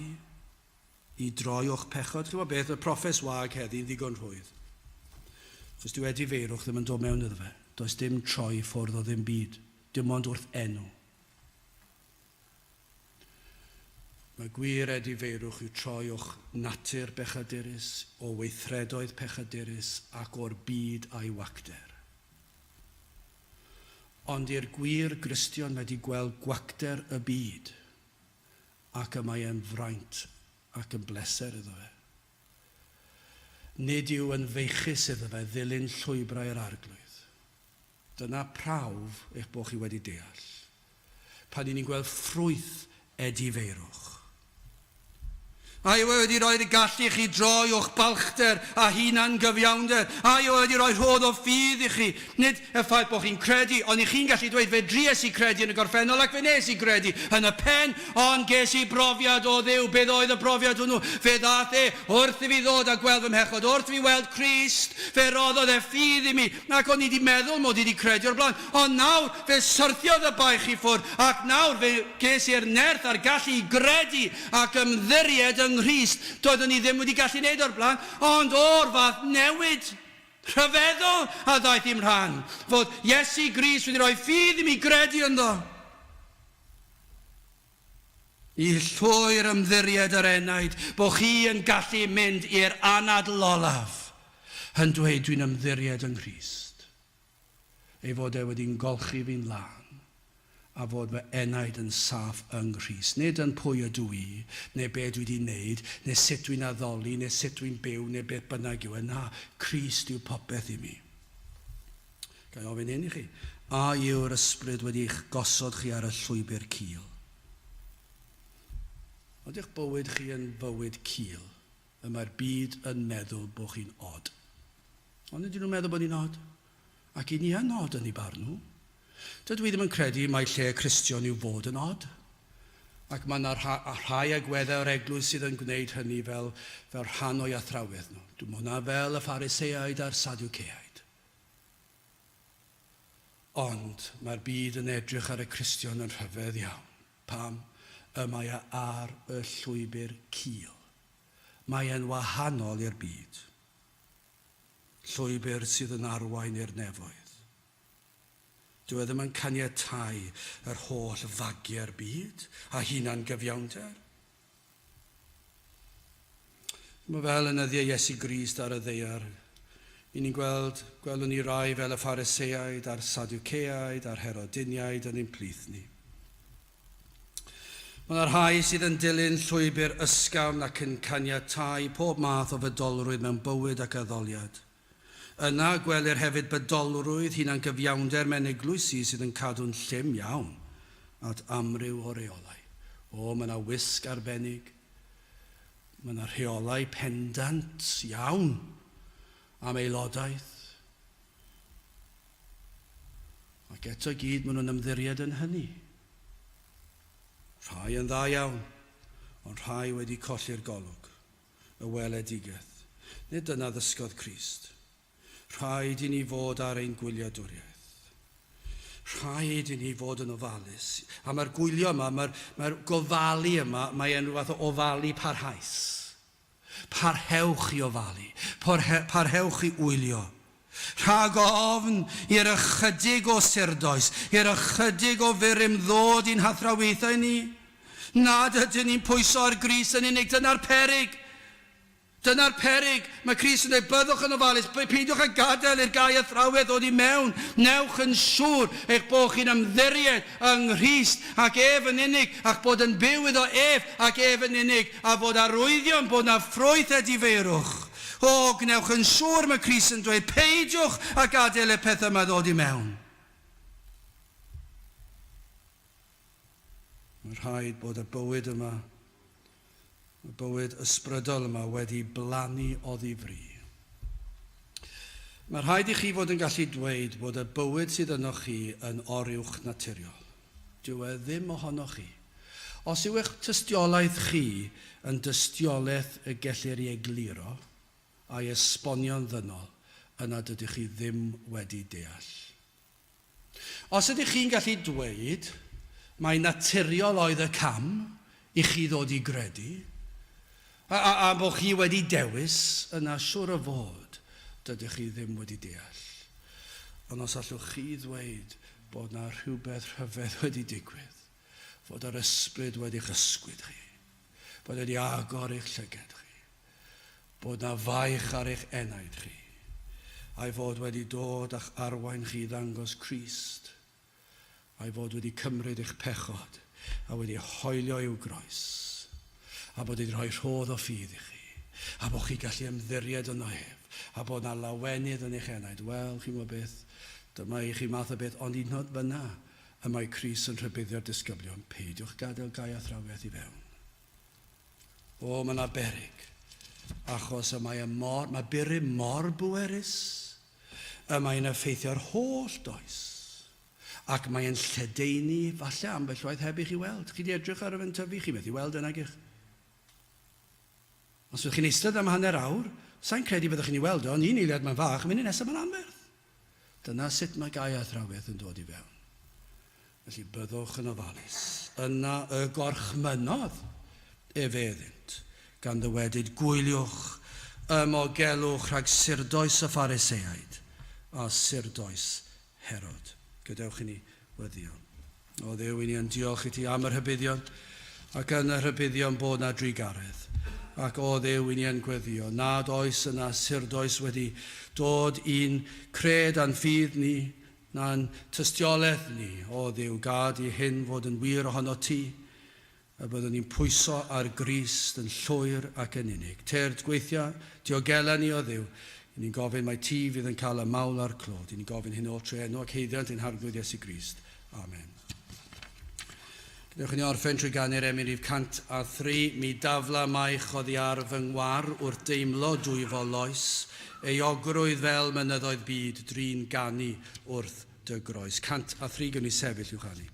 i droi o'ch pechod? Chi'n gwybod beth, y proffes wag heddi'n ddigon rhwydd. Chos dyw edifeirwch ddim yn dod mewn iddo fe. Does dim troi ffwrdd o ddim byd. Dim ond wrth enw. Mae gwir edifeirwch yw troi o'ch natur bechadurus, o weithredoedd pechadurus ac o'r byd a'i wacter. Ond i'r gwir Gristion mae 'di gweld gwacter y byd ac y mae e'n fraint ac yn bleser iddo fe. Nid yw yn feichus iddo fe ddilyn llwybrau'r Arglwydd. Dyna prawf eich bod chi wedi deall. Pan 'y ni'n gweld ffrwyth edifeirwch. A yw e wedi rhoi'r gallu i chi droi o'ch balchder a hunan-gyfiawnder? A yw e wedi rhoi rhodd o ffydd i chi? Nid y ffaith bod chi'n credu, ond i chi'n gallu dweud, 'Fe dries i credu yn y gorffennol ac fe wnes i gredu yn y pen, ond ges i brofiad o Dduw. Beth oedd y brofiad hwnnw? Fe ddaeth e wrth i fi ddod a gweld fy mhechod, wrth i fi weld Crist, fe roddodd e ffydd i mi, ac o'n i 'di meddwl mod i 'di credu o'r blaen, ond nawr fe syrthiodd y baich i ffwrdd, ac nawr fe ges i'r nerth a'r gallu i gredu ac ymddiried yng Nghrist. Doeddwn i ddim wedi gallu wneud o'r blaen, ond o'r fath newid rhyfeddol a ddaeth i'm rhan, fod Iesu Grist wedi rhoi ffydd i mi gredu ynddo. I llwyr ymddiried yr enaid, bod chi yn gallu mynd i'r anadl olaf yn dweud dwi'n ymddiried yng Nghrist. Ei fod e wedi'n golchi fi'n lân, a fod fy enaid yn saff yng Nghrist. Nid yn pwy ydw i, neu be dwi 'di wneud, neu sut dwi'n addoli, neu sut dwi'n byw, neu beth bynnag yw e. Na, Crist yw popeth i mi. Ga i ofyn hyn i chi? A yw'r Ysbryd wedi eich gosod chi ar y llwybr cul? Ydych bywyd chi yn fywyd cul, y mae'r byd yn meddwl bod chi'n od? Ond ydyn nhw'n meddwl bod ni'n od? Ac i ni yn od yn eu barn nhw. Dydw i ddim yn credu mai lle Cristion yw fod yn od. Ac mae yna rhai agweddau o'r eglwys sydd yn gwneud hynny fel, fel rhan o'i athrawiaeth nhw. Dwi'n meddwl na fel y Phariseaid a'r Sadwceaid. Ond mae'r byd yn edrych ar y Cristion yn rhyfedd iawn. Pam? Y mae e ar y llwybr cul. Mae e'n wahanol i'r byd. Llwybr sydd yn arwain i'r nefoedd. Dyw e ddim yn caniatáu yr holl fagiau'r byd a hunan gyfiawnder. Mae fel yn nyddiau Iesu Grist ar y ddaear. I ni'n gweld, gwelwn ni rai fel y Phariseaid a'r Sadwceaid a'r Herodiniaid yn ein plith ni. Mae yna rhai sydd yn dilyn llwybr ysgafn ac yn caniatáu pob math o fydolrwydd mewn bywyd ac addoliad. Yna, gwelir hefyd bydolrwydd hunangyfiawnder mewn eglwysi sydd yn cadw'n llym iawn at amryw o reolau. O, mae yna wisg arbennig. Mae yna rheolau pendant iawn am aelodaeth. Ac eto i gyd maen nhw'n ymddiried yn hynny. Rhai yn dda iawn, ond rhai wedi colli'r golwg, y weledigaeth. Nid dyna ddysgodd Crist. Rhaid i ni fod ar ein gwyliadwriaeth. Rhaid i ni fod yn ofalus. A mae'r gwylio yma, mae'r mae gofalu yma, mae e'n rhywbeth o ofalu parhaus. Parhewch i ofalu, parhewch i wylio. Rhag ofn i'r ychydig o surdoes, i'r ychydig o furum ddod i'n hathrawiaethau ni. Nad ydyn ni'n pwyso ar Grist yn unig, dyna'r peryg. Dyna'r peryg. Mae Crist yn dweud, byddwch yn ofalus, peidiwch â gadael i'r gau athrawiaeth ddod i mewn. Newch yn siŵr eich bod chi'n ymddiried yng Nghrist ac ef yn unig, a'ch bod yn byw iddo ef ac ef yn unig, a fod arwyddion bod 'na ffrwyth edifeirwch. O, gwnewch yn siŵr, mae Crist yn dweud, peidiwch â gadael i'r pethau yma ddod i mewn. Mae'n rhaid bod y bywyd yma, y bywyd ysbrydol yma wedi blannu oddi fri. Mae rhaid i chi fod yn gallu dweud bod y bywyd sydd ynoch chi yn oruwch naturiol. Dyw e ddim ohonoch chi. Os yw eich tystiolaeth chi yn dystiolaeth y gellir ei egluro a'i esbonio'n ddynol, yna dydych chi ddim wedi deall. Os ydych chi'n gallu dweud mai naturiol oedd y cam i chi ddod i gredu, a, a, a bod chi wedi dewis, yna siŵr o fod dydych chi ddim wedi deall. Ond os allwch chi ddweud bod 'na rhywbeth rhyfedd wedi digwydd, fod yr ysbryd wedi'ch ysgwyd chi, bod wedi agor eich llyged chi, bod 'na faich ar eich enaid chi, a'i fod wedi dod a'ch arwain chi i ddangos Crist, a'i fod wedi cymryd eich pechod a wedi hoelio i'w groes, a bod wedi rhoi rhodd o ffydd i chi, a bod chi gallu ymddiried yno ef, a bod 'na lawenydd yn eich enaid, wel, chi'n gwybod beth, dyma i chi math o beth, ond hyd yn oed fyna, y mae Crist yn rhybuddio'r disgyblion, peidiwch gadael gau athrawiaeth i fewn. O, mae yna berig. Achos y mae, y mor, mae burum mor bwerus. Y mae'n effeithio'r holl does. Ac mae'n lledaenu, falle ambell waith heb i chi weld. Chi di edrych ar y fe'n tyfu, chi methu weld yna gych. Os ydych chi'n eistedd am hanner awr, sa'n credu byddwch chi'n ei weld o, ond un eiliad mae'n fach, munud nesaf mae'n anferth. Dyna sut mae gau athrawiaeth yn dod i fewn. Felly byddwch yn ofalus. Yna y gorchmynnodd efe iddynt, gan ddywedyd, Gwyliwch, ymogelwch rhag surdoes y Phariseaid a surdoes Herod. Gadewch i ni weddïo. O Dduw, i ni yn diolch i ti am y rhybuddion, ac yn y rhybuddion bod na drugaredd. Ac o Dduw, i ni yn gweddio nad oes yna surdoes wedi dod i'n cred a'n ffydd ni, na'n tystiolaeth ni. O Dduw, gad i hyn fod yn wir ohono ti, y byddwn ni'n pwyso ar Grist yn llwyr ac yn unig. Tyrd, gweithia, diogela ni o Dduw. I ni'n gofyn mai ti fydd yn cael y mawl a'r clod. I ni'n gofyn hyn oll trwy enw ac haeddiant ein Harglwydd Iesu Grist. Amen. Gadewch i ni orffen trwy ganu'r emyn rhif 103. Mi dafla maich oddi ar fy ngwar wrth deimlo dwyfol loes, euogrwydd fel mynyddoedd byd drin ganu wrth dy groes. 103 gewn ni sefyll i'w chanu.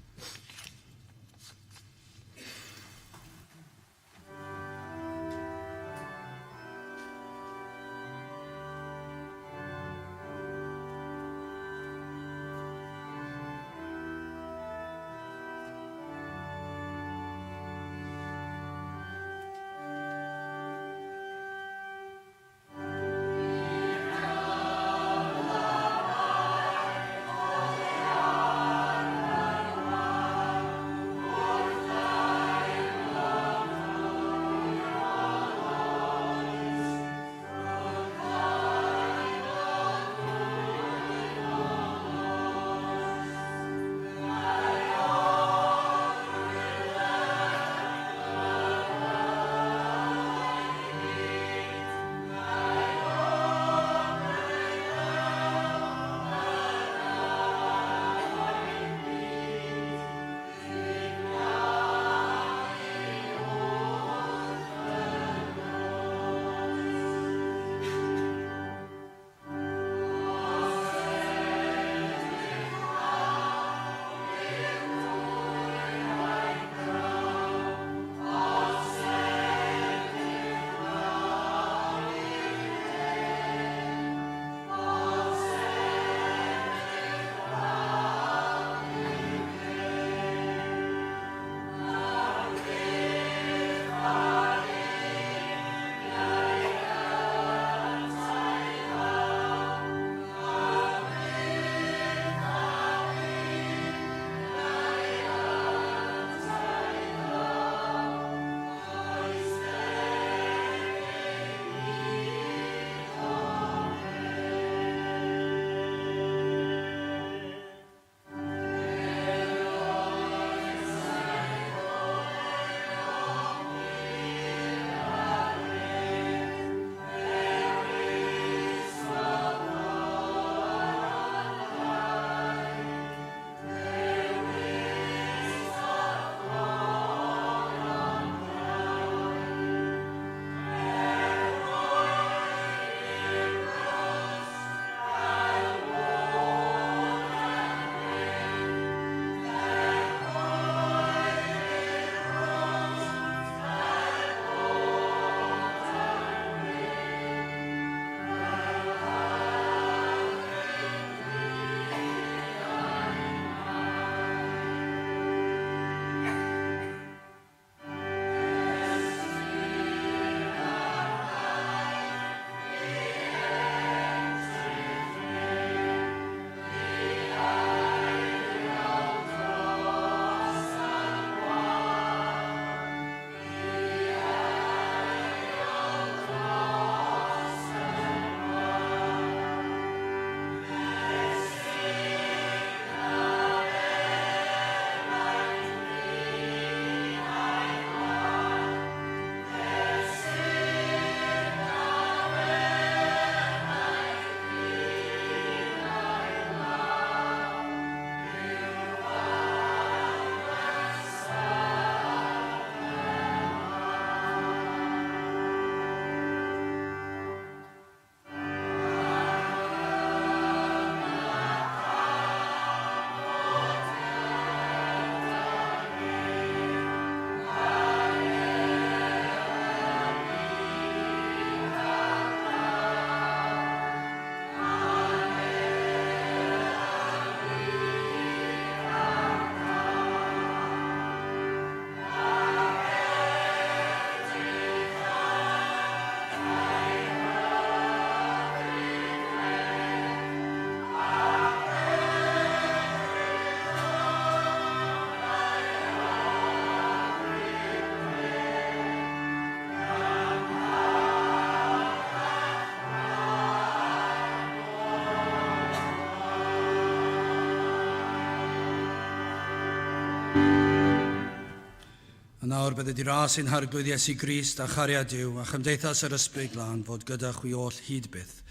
A nawr bydded i ras ein Harglwydd Iesu Grist a chariad Duw a chymdeithas yr Ysbryd Glân fod gyda chwi oll hyd byth.